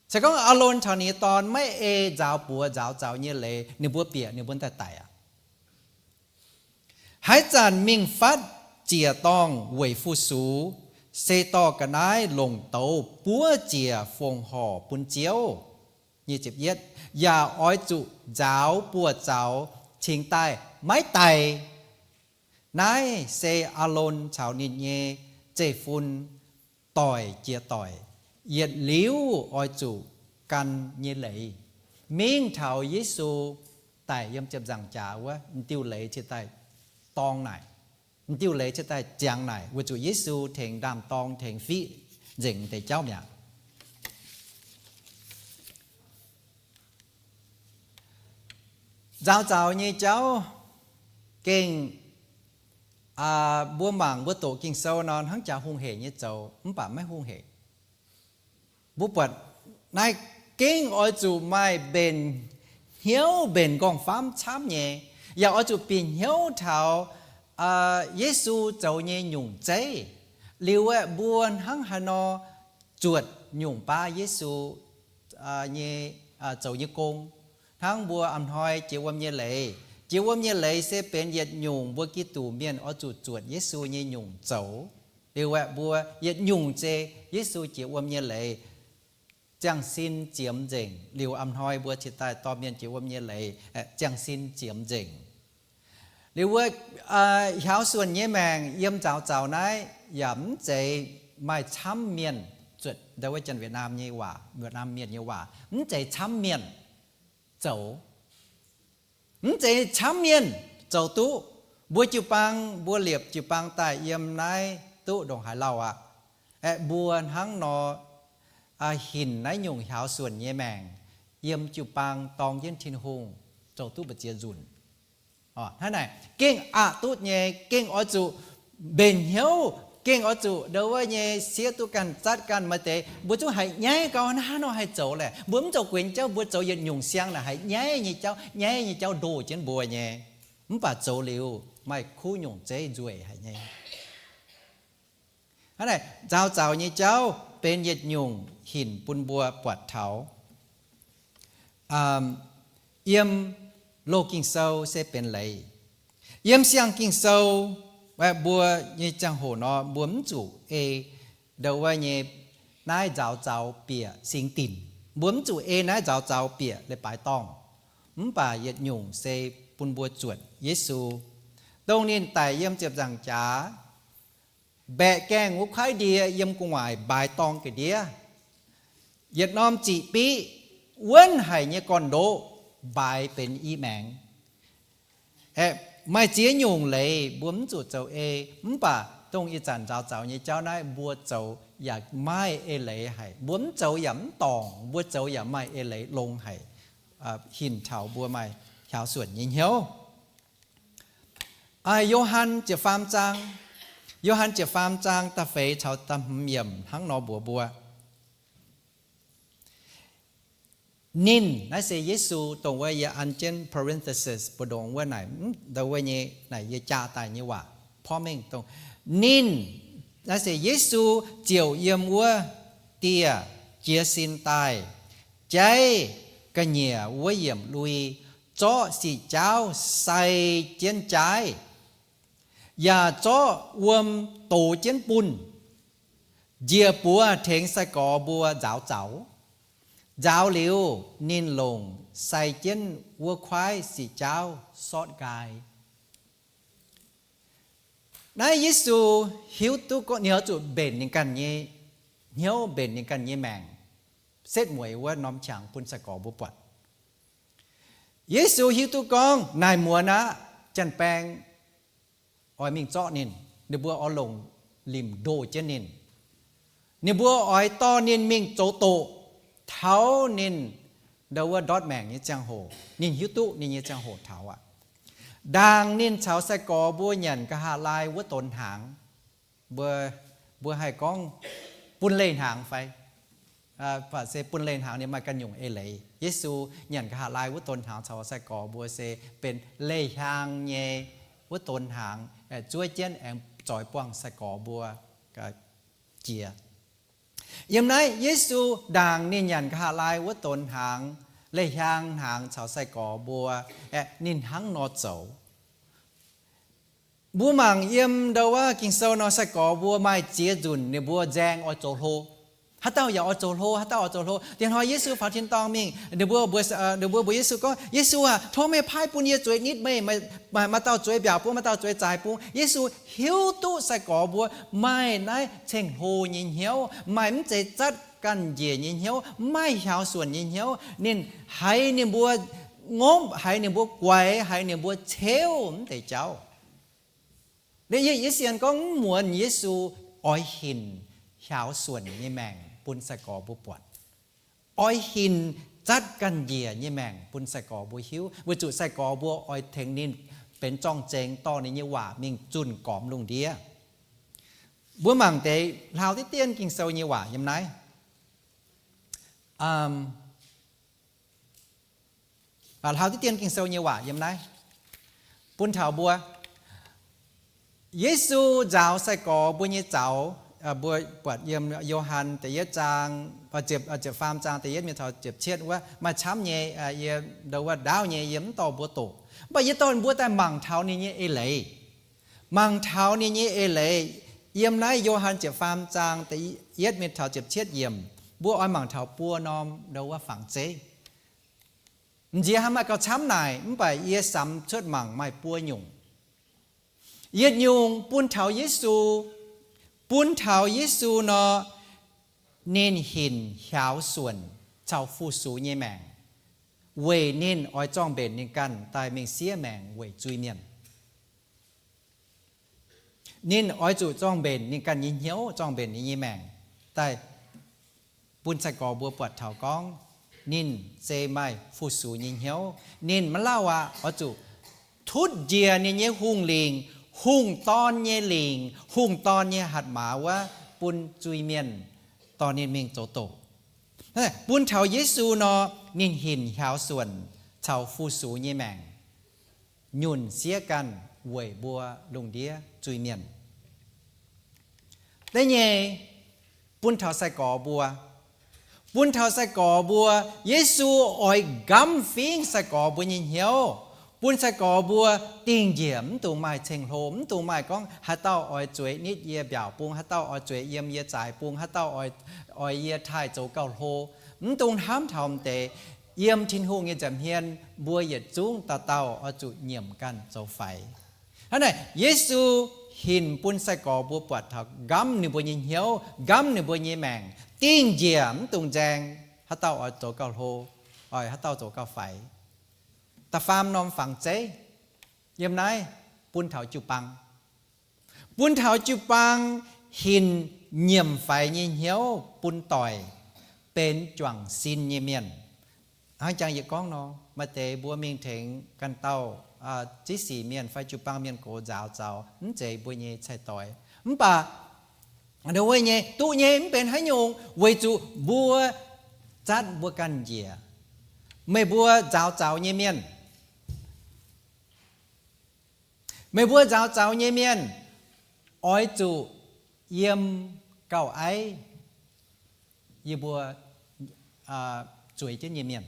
Se gorngv Aalon caux ninh nyei dorn maiv ei nzaaux buoz nzaaux zaux nyei leiz, ninh mbuo bieqc ninh mbuo daaih daic aqv. Haaix zanc mingh fatv ziec-dorngh weic fu-sux, se dorh ga'naaiv longc douz buov ziec fongc horc bun Ziouv, yaac oix zuqc nzaaux buoz zaux cingx daaih maiv daic. Naaiv se Aalon caux ninh nyei zeiv-fun doic jiex doic yietc liuz oix zuqc gan nyei leiz, mingh taux Yesu daic yiem ziepc nzaangc jaax wuov, m'diuh leiz cingx daaih dorng naaic, m'diuh leiz cingx daaih ziangx naaic, weic zuqc Yesu tengx ndaam-dorng tengx fiqv nzengc deix jauv mi'aqv. Nzaaux zaux nyei jauv gengh, mbuo mangc mbuo doqc Ging-Sou nor hnangv jaax hungh hec nyei zoux, mv baac maiv hungh hec. Mbuo buatc naaiv gengh oix zuqc maaih mbenc hnyouv mbenc nqorngv-famv camv nyei, yaac oix zuqc bieqc hnyouv taux Yesu zoux nyei nyungc zeiv. Liuz aeqv, mbuo hnangv haaix nor zuotc nyungc baav Yesu nyei, zoux nyei gong. Hnangv mbuo a'hnoi jiex wuom nyei leiz, jiex wuom nyei leiz se benx yietc nyungc mbuo Giduc mienh oix zuqc zuotc Yesu nyei nyungc zoux. Liuz aeqv, mbuo yietc nyungc zei Yesu jiex wuom nyei leiz ziangh sin ziemx nzengc. Liuz a'hnoi mbuo cingx daaih dorh mienh jiex wuom nyei leiz ziangh sin ziemx nzengc. Liuz wuov hiaaux suonc nyei maengc yiem nzaaux zaux naaiv yaac mv zeiz maaih camv mienh zuotc, ndo wuov Janx-Wietc Naamh nyei waac, Wietc Naamh Mienh nyei waac, mv zeiz camv mienh zoux. Mv zeiz camv mienh zoux duqv. Mbuo jiu-baang, mbuo liepc jiu-baang daaih yiem naaiv duqv ndongc haaix lauh aqv. Aeqv, mbuo hnangv nor hinc naaiv nyungc hiaaux suonc nyei maengc yiem jiu-baang dorng jienv Tin-Hungh zoux duqv mbu'ziex nzunc. Hnangv naaic gengh aqc duqv nyei, gengh oix zuqc mbenc hnyouv, gengh oix zuqc ndo wuov nyei siev duqv ganh zatv ganh. Maaih deix mbuo zungv haiz nyaiv gau, naaiv nor haih zoux laeh. Mbuo mv zoux guenx jauv, mbuo zoux yietc nyungc siang naaic haiz nyaiv nyei jauv, nyaiv nyei jauv ndoh jienv mbuo nyei. Mv baac zoux liuz maaih kuv nyungc zeiv nzueic haic nyei. Hnangv naaic, nzaaux zaux nyei jauv benx yietc nyungc hinc bun mbuo buatc taux yiem loz Ging-Sou se benx leiz. Yiem siang Ging-Sou, mbuo nyei ziangh hoc nor mbuo mv zuqc ei ndo wuov nyei naaiv nzaaux zaux bieqc singx dinc. Mbuo mv zuqc ei naaiv nzaaux zaux bieqc leiz-baaix dorngh. Mv baac yietc nyungc se bun mbuo zuotc Yesu, dongh ninh daic yiem ziepc nzaangc jaax, mbaeqc gaengh wuov kuaaiv ndie yiem gu'nguaaic mbaaix dorng ga'ndiev, yietc norm ziqc biqv wuonv haic nyei gorn-ndoqv mbaaix benx i maengx. Aeqv, maaih ziex nyungc leiz mbuo mv zuqc zoux ei, mv baac dongh ih zanc nzaaux zaux nyei jauv naaiv mbuo zoux yaac maaih eix leiz haic. Mbuo mv zoux yaac mv dorngc, mbuo zoux yaac maaih eix leiz longx haic, hinc taux mbuo maaih hiaaux suonc nyei hnyouv. Yo^han ziepc faam zaang, Yo^han ziepc faam zaang da'feix caux da'hmz yiemc hnangv nor mbuox mbuo, Ninh, naaiv se Yesu, dongh wuov yie an jienv parenthesis mbu'ndongx wuov naaic, ndau wuov nyei naaic yie jaa daaih nyei waac porv mengh dongh ninh, naaiv se Yesu ziouc yiem wuov dieh jiez sin daaih, jaiv ga'nyiec wuov yiemc lui, zorqv siqc jaauv sai jienv jaaiv, yaac zorqv wuom dox jienv bunh, njiec buoz tengx sai-gorx mbuo nzaaux zaux. Nzaaux liuz, ninh longc sai jienv wuov kuaaiv siqc jaauv sortv nqaai. Naaiv Yesu hiuv duqv gorngv ninh oix zuqc mbenc ninh ganh nyei hnyouv, mbenc ninh ganh nyei maengc, setv mueiz wuov norm qangx bun sai-gorx mbuo buatc. Yesu hiuv duqv gorngv naaic muonz aqv, janx-baeng oix mingh zorqv ninh, ninh mbuo oix longc limc ndoh jienv ninh. Ninh mbuo oix dorh ninh mingh zoux doqc taux ninh ndau wuov ndortv maengc nyei ziangh hoc. Ninh hiuv duqv ninh nyei ziangh hoc taux aqv. Ndaangc ninh caux sai-gorx mbuo nyanc nqa'haav laai wuov donx hnaangx, mbuo, mbuo haih gorngv bun leih hnaangx fai? Baac se bun leih hnaangx ninh maaih ganh nyungc eix leiz. Yesu nyanc nqa'haav laai wuov donx hnaangx caux sai-gorx mbuo se benx leih hiaang nyei wuov donx hnaangx, zuov jienv aengx zoix buangh sai-gorx mbuo jiex. Yiem naaiv Yesu ndaangc ninh nyanc nqa'haav laai wuov donx hnaangx, leih hiaang hnaangx caux sai-gorx mbuo, aeqv, ninh hnangv nor zoux. Mbuo mangc yiem ndau wuov Ging-Sou nor, sai-gorx mbuo maaih ziex nzunc ninh mbuo nzaeng oix zoux hlo. Haaix dauh yaac oix zoux hlo, haaix dauh oix zoux hlo. Diex hnoi Yesu faaux tin-dorngh mingh, ninh mbuo, ninh mbuo mbuox Yesu gorngv, Yesu aah, tov meih paaiv bun yie zueiz nitv meih. Maaih dauh zueiz mbiaauc bung, maaih dauh zueiz zaaic bung. Yesu hiuv duqv sai-gorx mbuo maaih naaiv ceng-hlo nyei hnyouv, maaih mv zeiz zatv ganh njiec nyei hnyouv, mv maaih hiaaux suonc nyei hnyouv. Ninh haiz ninh mbuo ngopv, haiz ninh mbuo guaix, haiz ninh mbuo ceuv mv deix jauv. Yie sienx gorngv mv muonz Yesu oix hinc hiaaux suonc nyei maengc bun sai-gorx mbuo buatc, oix hinc zatv ganh njiec nyei maengc bun sai-gorx mbuo hiuv, weic zuqc sai-gorx mbuo oix tengx ninh benx zorng-zengx, dorh ninh nyei waac mingh zunh gormx lungh ndiev. Mbuo mangc deix hlaau diqv dien Ging-Sou nyei waac yiem naaiv. Hlaau diqv dien Ging-Sou nyei waac yiem naaiv bun taux mbuo, Yesu nzaaux sai-gorx mbuo nyei zaux, mbuo buatc yiem Yo^han da'yietv zaang, ziepc faam zaang da'yietv mingh taux ziepc cietv wuov maaih camv nyei, yie ndau wuov ndaauv nyei yie mv dorh mbuo doqc. Mv baac yie dorh mbuo daaih mangc taux ninh nyei eix leiz. Mangc taux ninh nyei eix leiz yiem naaiv Yo^han ziepc faam zaang da'yietv mingh taux ziepc cietv yiemc, mbuo oix mangc taux buo norm ndau wuov fangx zeiv. M'nziex hnangv maaih gauh camv naaic, mv baac yie samx cuotv mangc maaih buo nyungc. Yietc nyungc bun taux Yesu, bun taux Yesu nor, ninh hinc hiaaux suonc caux fu-sux nyei maengc, weic ninh oix zorng-mbenc ninh ganh daaih mingh siev maengc weic zuiz-mienh. Ninh oix zuqc zorng-mbenc ninh ganh nyei hnyouv, zorng-mbenc ninh nyei maengc daaih bun sai-gorx mbuo buatc taux gorngv ninh se maaih fu-sux nyei hnyouv. Ninh maiv lauh aqv, oix zuqc tutv njiec ninh nyei hungh lingc, hungh dorn nyei lingc, hungh dorn nyei hatc maaz wuov, bun zuiz-mienh dorh ninh mingh zoux doqc. Bun taux Yesu nor, ninh hinc hiaaux suonc caux fu-sux nyei maengc, nyunc siev ganh weic mbuo lungh ndiev zuiz-mienh. Da'nyeic, bun taux sai-gorx mbuo. Bun taux sai-gorx mbuo, Yesu oix nqamv fingx sai-gorx mbuo nyei hnyouv, bun sai-gorx mbuo dingh njiec, mv dungx maaih ceng-hlo, mv dungx maaih gorngv haaix dauh oix zueiz nitv yie mbiaauc bung, haaix dauh oix zueiz yiem yie zaaic bung, haaix dauh oix yie taaih zoux gauh hlo. Mv dungx hnamv taux m'deix. Yiem Tin-Hungh nyei nza'hmien mbuo yietc zungv dauh dauh oix zuqc nyiemc ganh zoux faix. Hnangv naaic, Yesu hinc bun sai-gorx mbuo buatc taux nqamv ninh mbuo nyei hnyouv, nqamv ninh mbuo nyei maengc, dingh njiec, mv dungx nzaeng haaix dauh oix zoux gauh hlo, oix haaix dauh zoux gauh faix. Da'faam norm fangx zeiv yiem naaiv bun taux jiu-baang. Bun taux jiu-baang hinc nyiemc faix nyei hnyouv bun doic benx juangc sin nyei mienh. Hnangv jangx yietc gorngv nor, maaih deix mbuo mingh tengx ganh dauh ziqv sic mienh fai jiu-baang mienh gox nzaaux zaux mv zeiz mbuo nyei cai-doix. Mv baac wuov nyei duqv nyei mv benx haaix nyungc, weic zuqc mbuo zatv mbuo ganh njiec. Meih mbuo nzaaux zaux nyei mienh, meih mbuo nzaaux zaux nyei mienh oix zuqc yiem gauh aiv yie mbuo zueiz jienv nyei mienh.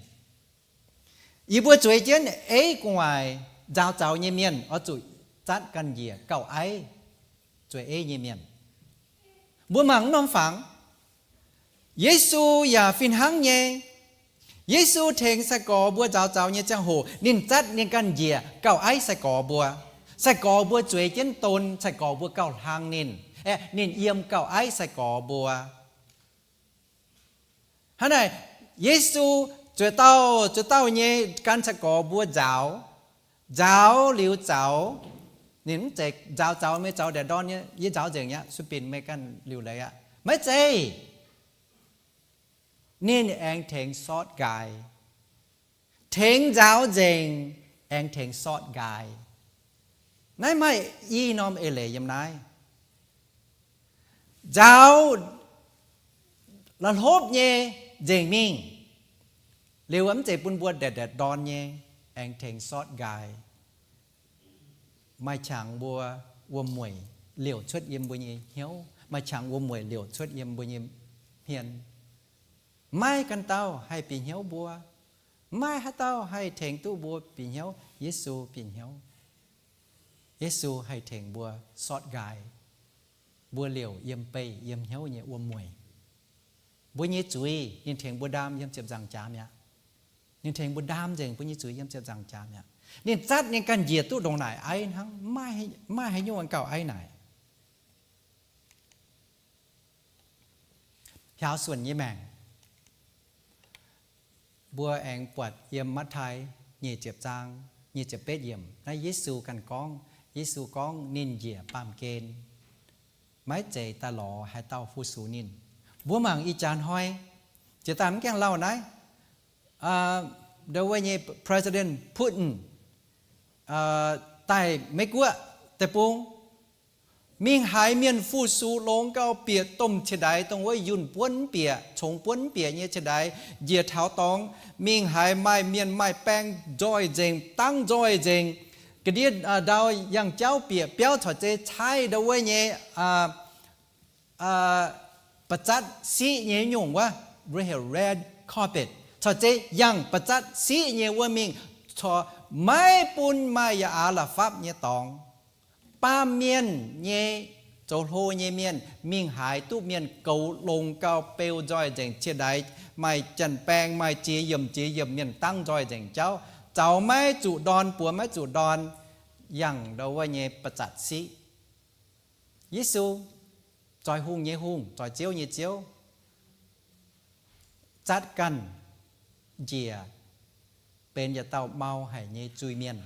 Yie mbuo zueiz jienv eiv gu'nguaaic nzaaux zaux nyei mienh oix zuqc zatv ganh njiec gauh aiv, zueiz eiv nyei mienh. Mbuo mangc mv norm fangx, Yesu yaac fih hnangv nyei. Yesu tengx sai-gorx mbuo nzaaux zaux nyei ziangh hoc, ninh zatv ninh ganh njiec gauh aiv sai-gorx mbuo. Sai-gorx mbuo zueiz jienv don, sai-gorx mbuo gauh hlang ninh, aeqv, ninh yiem gauh aiv sai-gorx mbuo. Hnangv naaic, Yesu zueiz dauh zueiz dauh nyei gan sai-gorx mbuo nzaaux. Nzaaux liuz zaux, ninh mv zeiz nzaaux zaux meih zaux ndaangc ndorn nyei, yie nzaaux nzengc aqv, sueih binc meih ganh liuc leiz aqv. Maiv zeiz. Ninh aengx tengx sortv nqaaix. Tengx nzaaux nzengc, aengx tengx sortv nqaaix. Naaiv maaih i norm eix leiz yiem naaiv. Nzaaux la'hlopv nyei nzengc mingh, liuz mv zeiz bun mbuo ndaangc ndaangc ndorn nyei, aengx tengx sortv nqaaix. Maaih qangx mbuo wuom-mueic liouc cuotv yiem mbuo nyei hnyouv. Maaih qangx wuom-mueic liouc cuotv yiem mbuo nyei hmien. Maiv ganh dauh haih bieqc hnyouv mbuo. Maiv haaix dauh haih tengx duqv mbuo bieqc hnyouv. Yesu bieqc hnyouv. Yesu haih tengx mbuo sortv nqaaix mbuo liouc yiem beih yiem hnyouv nyei wuom-mueic. Mbuo nyei zuiz ninh tengx mbuo ndaam yiem ziepc nzaangc jaax mi'aqv. Ninh tengx mbuo ndaam nzengc mbuo nyei zuiz yiem ziepc nzaangc jaax mi'aqv. Ninh zatv ninh ganh njiec duqv ndongc naaic aiv hnangv, maiv maaih haaix nyungc gauh aiv naaic. Hiaaux suonc nyei maengc. Mbuo aengx buatc yiem Matv^taai nyic ziepc zaang nyic ziepc betv yiemc naaiv Yesu ganh gorngv, Yesu gorngv ninh njiec baamh gen, maiv zeiz daaih lorz haaix dauh fu-sux ninh. Mbuo mangc ih jaax hnoi, jiex daaih mv gaengh lauh naaiv, ndo wuov nyei President Putin daaih Meiv-Guoqv deic-bung, mingh haiz mienh fu-sux longx gauh bieqc domh cie-ndaix, dongh wuov yunh buonv mv bieqc, congx buonv mv bieqc nyei cie-ndaix, njiec taux dorngx, mingh haiz maaih mienh maaih baeng nzoih nzengc, dangv nzoih nzengc, ga'ndiev ndau yangh jauv bieqc biauv corc zei caaiv ndo wuov nyei ba'zatv siqv nyei nyungc wuov, red carpet, corc zei yangh ba'zatv siqv nyei wuov mingh, corc maiv bun maaih yaac aav la'fapv nyei dorngx. Baamh mienh nyei, zoux hlo nyei mienh mingh haiz duqv mienh goux longx gauh beu nzoih nzengc cie-ndaix, maaih janx-baeng, maaih jiex yiemc jiex yiemc, mienh dangv nzoih nzengc jauv, zaux maiv zuqc ndorn, buoz maiv zuqc ndorn, yangh ndo wuov nyei ba'zatv siqv. Yesu, zoih hungh nyei Hungh, zoih Ziouv nyei Ziouv, zatv ganh njiec benx yietc dauh mau haic nyei zuiz-mienh,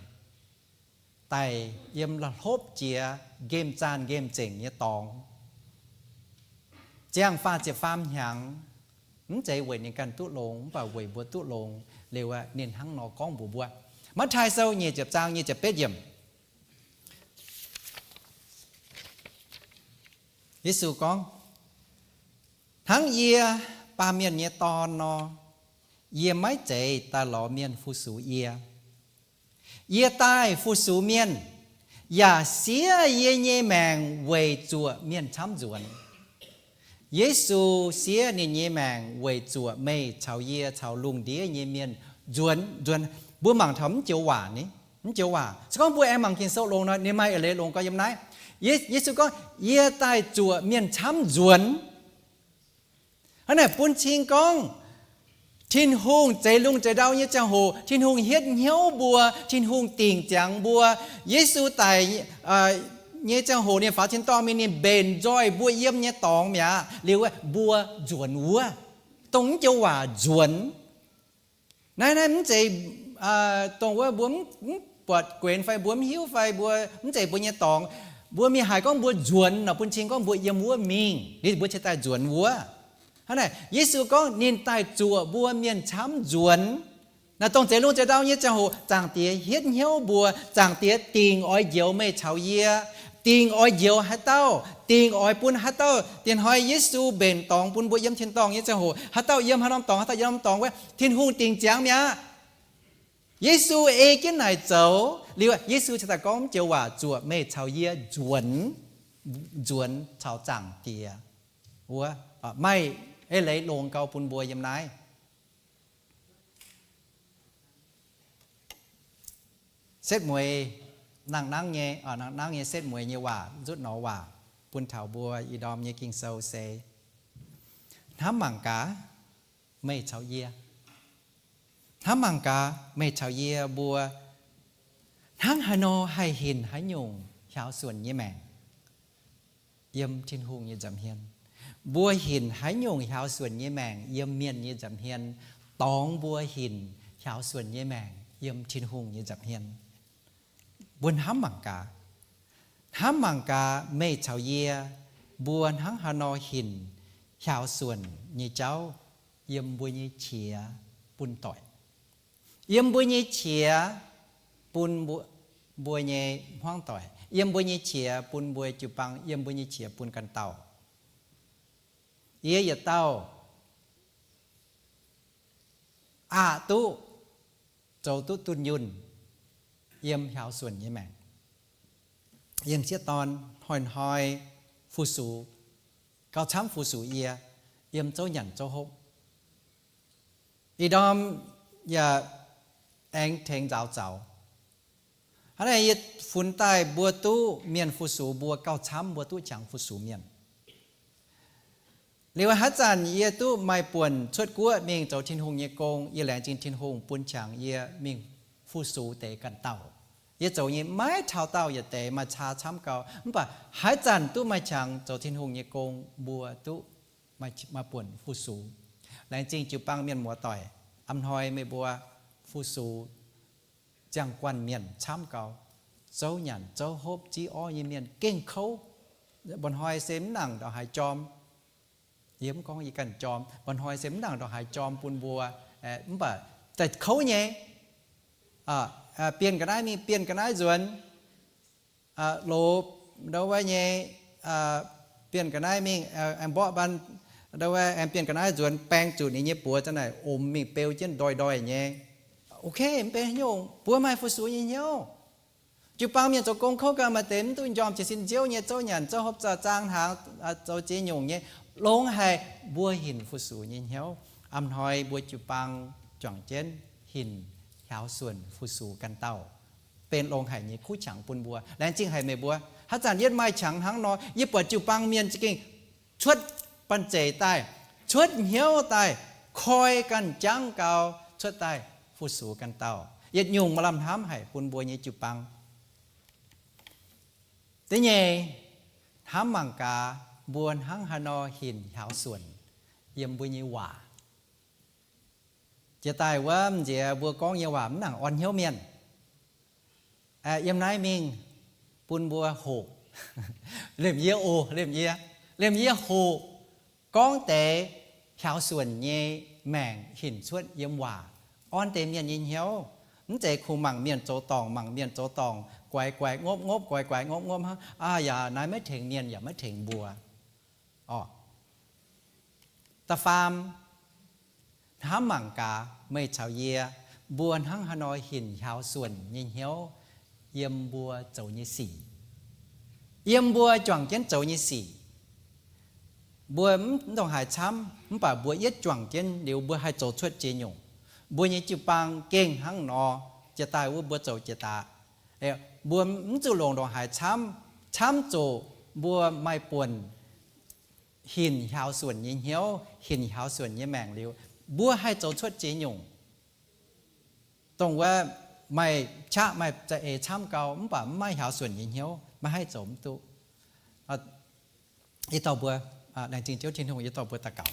daic yiem la'hlopv jiex nqemh zaanh nqemh zengc nyei dorngx, ziangh faah ziepc faam hnyangx, mv zeiz weic ninh ganh duqv longx, mv baac weic mbuo duqv longx liuz, ninh hnangv nor gorngv mbuox mbuo. Matv^taai Sou nyic ziepc zaang nyic ziepc betv yiemc. Yesu gorngv, hnangv yie, Baamh Mienh nyei Dorn nor, yie maiv zeiz daaih lorz mienh fu-sux yie. Yie daaih fu-sux mienh, yaac siev yie nyei maengc weic zuoqc mienh camv nzuonx. Yesu siev ninh nyei maengc weic zuoqc meih caux yie caux lungh ndiev nyei mienh nzuonx, nzuonx. Mbuo mangc taux mv joux waac ni, mv joux waac. Se gorngv mbuo aengx mangc Ging-Sou longx nor, ninh maaih eix leiz longx gau yiem naaiv. Yesu gorngv, yie daaih zuoqc mienh camv nzuonx. Hnangv naaic bun cing gorngv Tin-Hungh zeix lungh zeix ndau nyei ziangh hoc, Tin-Hungh hietv hnyouv mbuo, Tin-Hungh dingc ziangx mbuo. Yesu daic nyei ziangh hoc ninh faaux tin-dorngh mingh, ninh mbenc nzoih mbuo yiem nyei dorngx mi'aqv. Liuz mbuo nzuonx wuov. Dongh mv joux waac nzuonx naaiv, naaiv mv zeiz dongh wuov mbuo mv buatc guenx fai mbuo mv hiuv fai mbuo mv zeiz mbuo nyei dorngx. Mbuo mingh haiz gorngv mbuo nzuonx nor, bun cing gorngv mbuo yiem wuov mingh, liuz mbuo cingx daaih nzuonx wuov. Hnangv naaic, Yesu gorngv ninh daaih zuoqc mbuo mienh camv nzuonx. Naaiv dongh zeix lungh zeix ndau nyei ziangh hoc, Zaangc Diex hietv hnyouv mbuo, Zaangc Diex dingc oix njoux meih caux yie, dingc oix njoux haaix dauh, dingc oix bun haaix dauh. Diex hnoi Yesu mbenc dorngx bun mbuo yiem tin-dorngh nyei ziangh hoc, haaix dauh yiem haaix norm dorngx, haaix dauh yiem norm dorngx wuov, Tin-Hungh dingc ziangx mi'aqv. Yesu ei jienv naaic zoux liuz, Yesu cingx daaih gorngv joux waac, zuoqc meih caux yie nzuonx, nzuonx caux Zaangc Diex wuov, maaih eix leiz longx gau bun mbuo yiem naaiv. Setv mueiz, nangh nangv nyei, nangh nangv nyei setv mueiz nyei waac, nzutv norm waac bun taux mbuo ih ndorm nyei Ging-Sou se, hnamv mangc gaax meih caux yie, hnamv mangc gaax meih caux yie mbuo hnangv haaix nor haih hinc haaix nyungc hiaaux suonc nyei maengc yiem Tin-Hungh nyei nza'hmien. Mbuo hinc haaix nyungc hiaaux suonc nyei maengc yiem mienh nyei nza'hmien, dorngx mbuo hinc hiaaux suonc nyei maengc yiem Tin-Hungh nyei nza'hmien. Mbuo hnamv mangc gaax, hnamv mangc gaax meih caux yie mbuo hnangv haaix nor hinc hiaaux suonc nyei jauv yiem mbuo nyei qiex bun doic, yiem mbuo nyei qiex bun mbuo nyei hmuangv doic, yiem mbuo nyei qiex bun mbuo jiu-baang, yiem mbuo nyei qiex bun ganh dauh. Yie yietc dauh aqc duqv zoux duqv dunh yunh yiem hiaaux suonc nyei maengc. Yiem sieqv dorn hnoi-hnoi fu-sux, gauh camv fu-sux yie yiem zouv nyanc zouv hopv. Ih ndorm yaac aengx tengx nzaaux zaux. Hnangv naaic yie funx daaih mbuo duqv mienh fu-sux mbuo gauh camv, mbuo duqv qangx fu-sux mienh. Liuz haaix zanc yie duqv maaih buonc cuotv guoqv mingh zoux Tin-Hungh nyei gong, yie laengz zingh Tin-Hungh bun qangx yie mingh fu-sux deix ganh dauh. Yie zoux nyei maiv taux dauh yietc deix, maaih caa camv gau, mv baac haaix zanc duqv maaih qangx zoux Tin-Hungh nyei gong, mbuo duqv maaih buonc fu-sux. Laengz zingh jiu-baang mienh muoz-doic, a'hnoi meih mbuo fu-sux ziangh guanh mienh camv gau, zouv nyanc zouv hopv, ziv orv nyei mienh gengh kouv. Mba'hnoi se mv nangc ndongc haaix jorm. Yie mv gorngv yie ganh jorm, mba'hnoi se mv nangc ndongc haaix jorm bun mbuo, mv baac daaih kouv nyei. Bienh ga'naaiv mingh, bienh ga'naaiv nzuonx, loz ndau wuov nyei, bienh ga'naaiv mingh, aengx mborqv mbaanh ndau wuov, aengx bienh ga'naaiv nzuonx, baeng zuqc ninh nyei buoz za'naaic omx mingh beu jienv ndoih ndoih nyei. Ok, mv benx haaix nyungc, mbuo maaih fu-sux nyei hnyouv. Jiu-baang mienh zoux gong kouv gau, maaih deix mv duqv njormh jiez sin nziouv nyei, zouv nyanc zouv hopv, zaah zaang hnaangx, zoux ziex nyungc nyei, longx haic, mbuo hinc fu-sux nyei hnyouv. A'hnoi mbuo jiu-baang juangc jienv hinc hiaaux suonc fu-sux ganh dauh, benx longx haic nyei kuv qangx bun mbuo. Laengz zingh haic meih mbuo. Haaix zanc yie maaih qangx hnangv nor, yie buatc jiu-baang mienh za'gengh cuotv banh zeic daaih, cuotv hnyouv daaih, koi ganh jangv gau cuotv daaih fu-sux ganh dauh. Yietc nyungc maaih lamh hnamv haic bun mbuo nyei jiu-baang. Da'nyeic, hnamv mangc gaax mbuo hnangv haaix nor hinc hiaaux suonc yiem mbuo nyei waac. Jiex daaih wuov m'nziex mbuo gorngv nyei waac mv nangc orn hnyouv mienh. Yiem naaiv mingh bun mbuo hoqc, liemh yie oc, liemh yie, liemh yie hoqc gorngv deix hiaaux suonc nyei maengc hinc cuotv yiem waac, orn deix mienh nyei hnyouv. Mv zeiz kungx mangc mienh zoux dorngc, mangc mienh zoux dorngc, guaix guaix ngopv ngopv, guaix guaix ngopv ngopv hnangv. Aa, yaac naaiv maiv tengx mienh yaac maiv tengx mbuo. Orqc. Da'faam, hnamv mangc gaax meih caux yie, mbuo hnangv haaix nor hinc hiaaux suonc nyei hnyouv yiem mbuo zoux nyei sic, yiem mbuo juangc jienv zoux nyei sic. Mbuo mv ndongc haaix camv, mv baac mbuo yietv juangc jienv liuz, mbuo haih zoux cuotv ziex nyungc. Mbuo nyei jiu-baang gengh hnangv nor, jiex daaih wuov mbuo zoux jiex daaih. Mbuo mv zuqc longc ndongc haaix camv, camv zuqc mbuo maaih buonc hinc hiaaux suonc nyei hnyouv, hinc hiaaux suonc nyei maengc liuz, mbuo haih zoux cuotv ziex nyungc. Dongh wuov maaih qaqv maaih za'eix camv gau, mv baac mv maaih hiaaux suonc nyei hnyouv, maiv haih zoux mv duqv. Yie dorh mbuo, laengz zingh Ziouv Tin-Hungh, yie dorh mbuo daux gaux.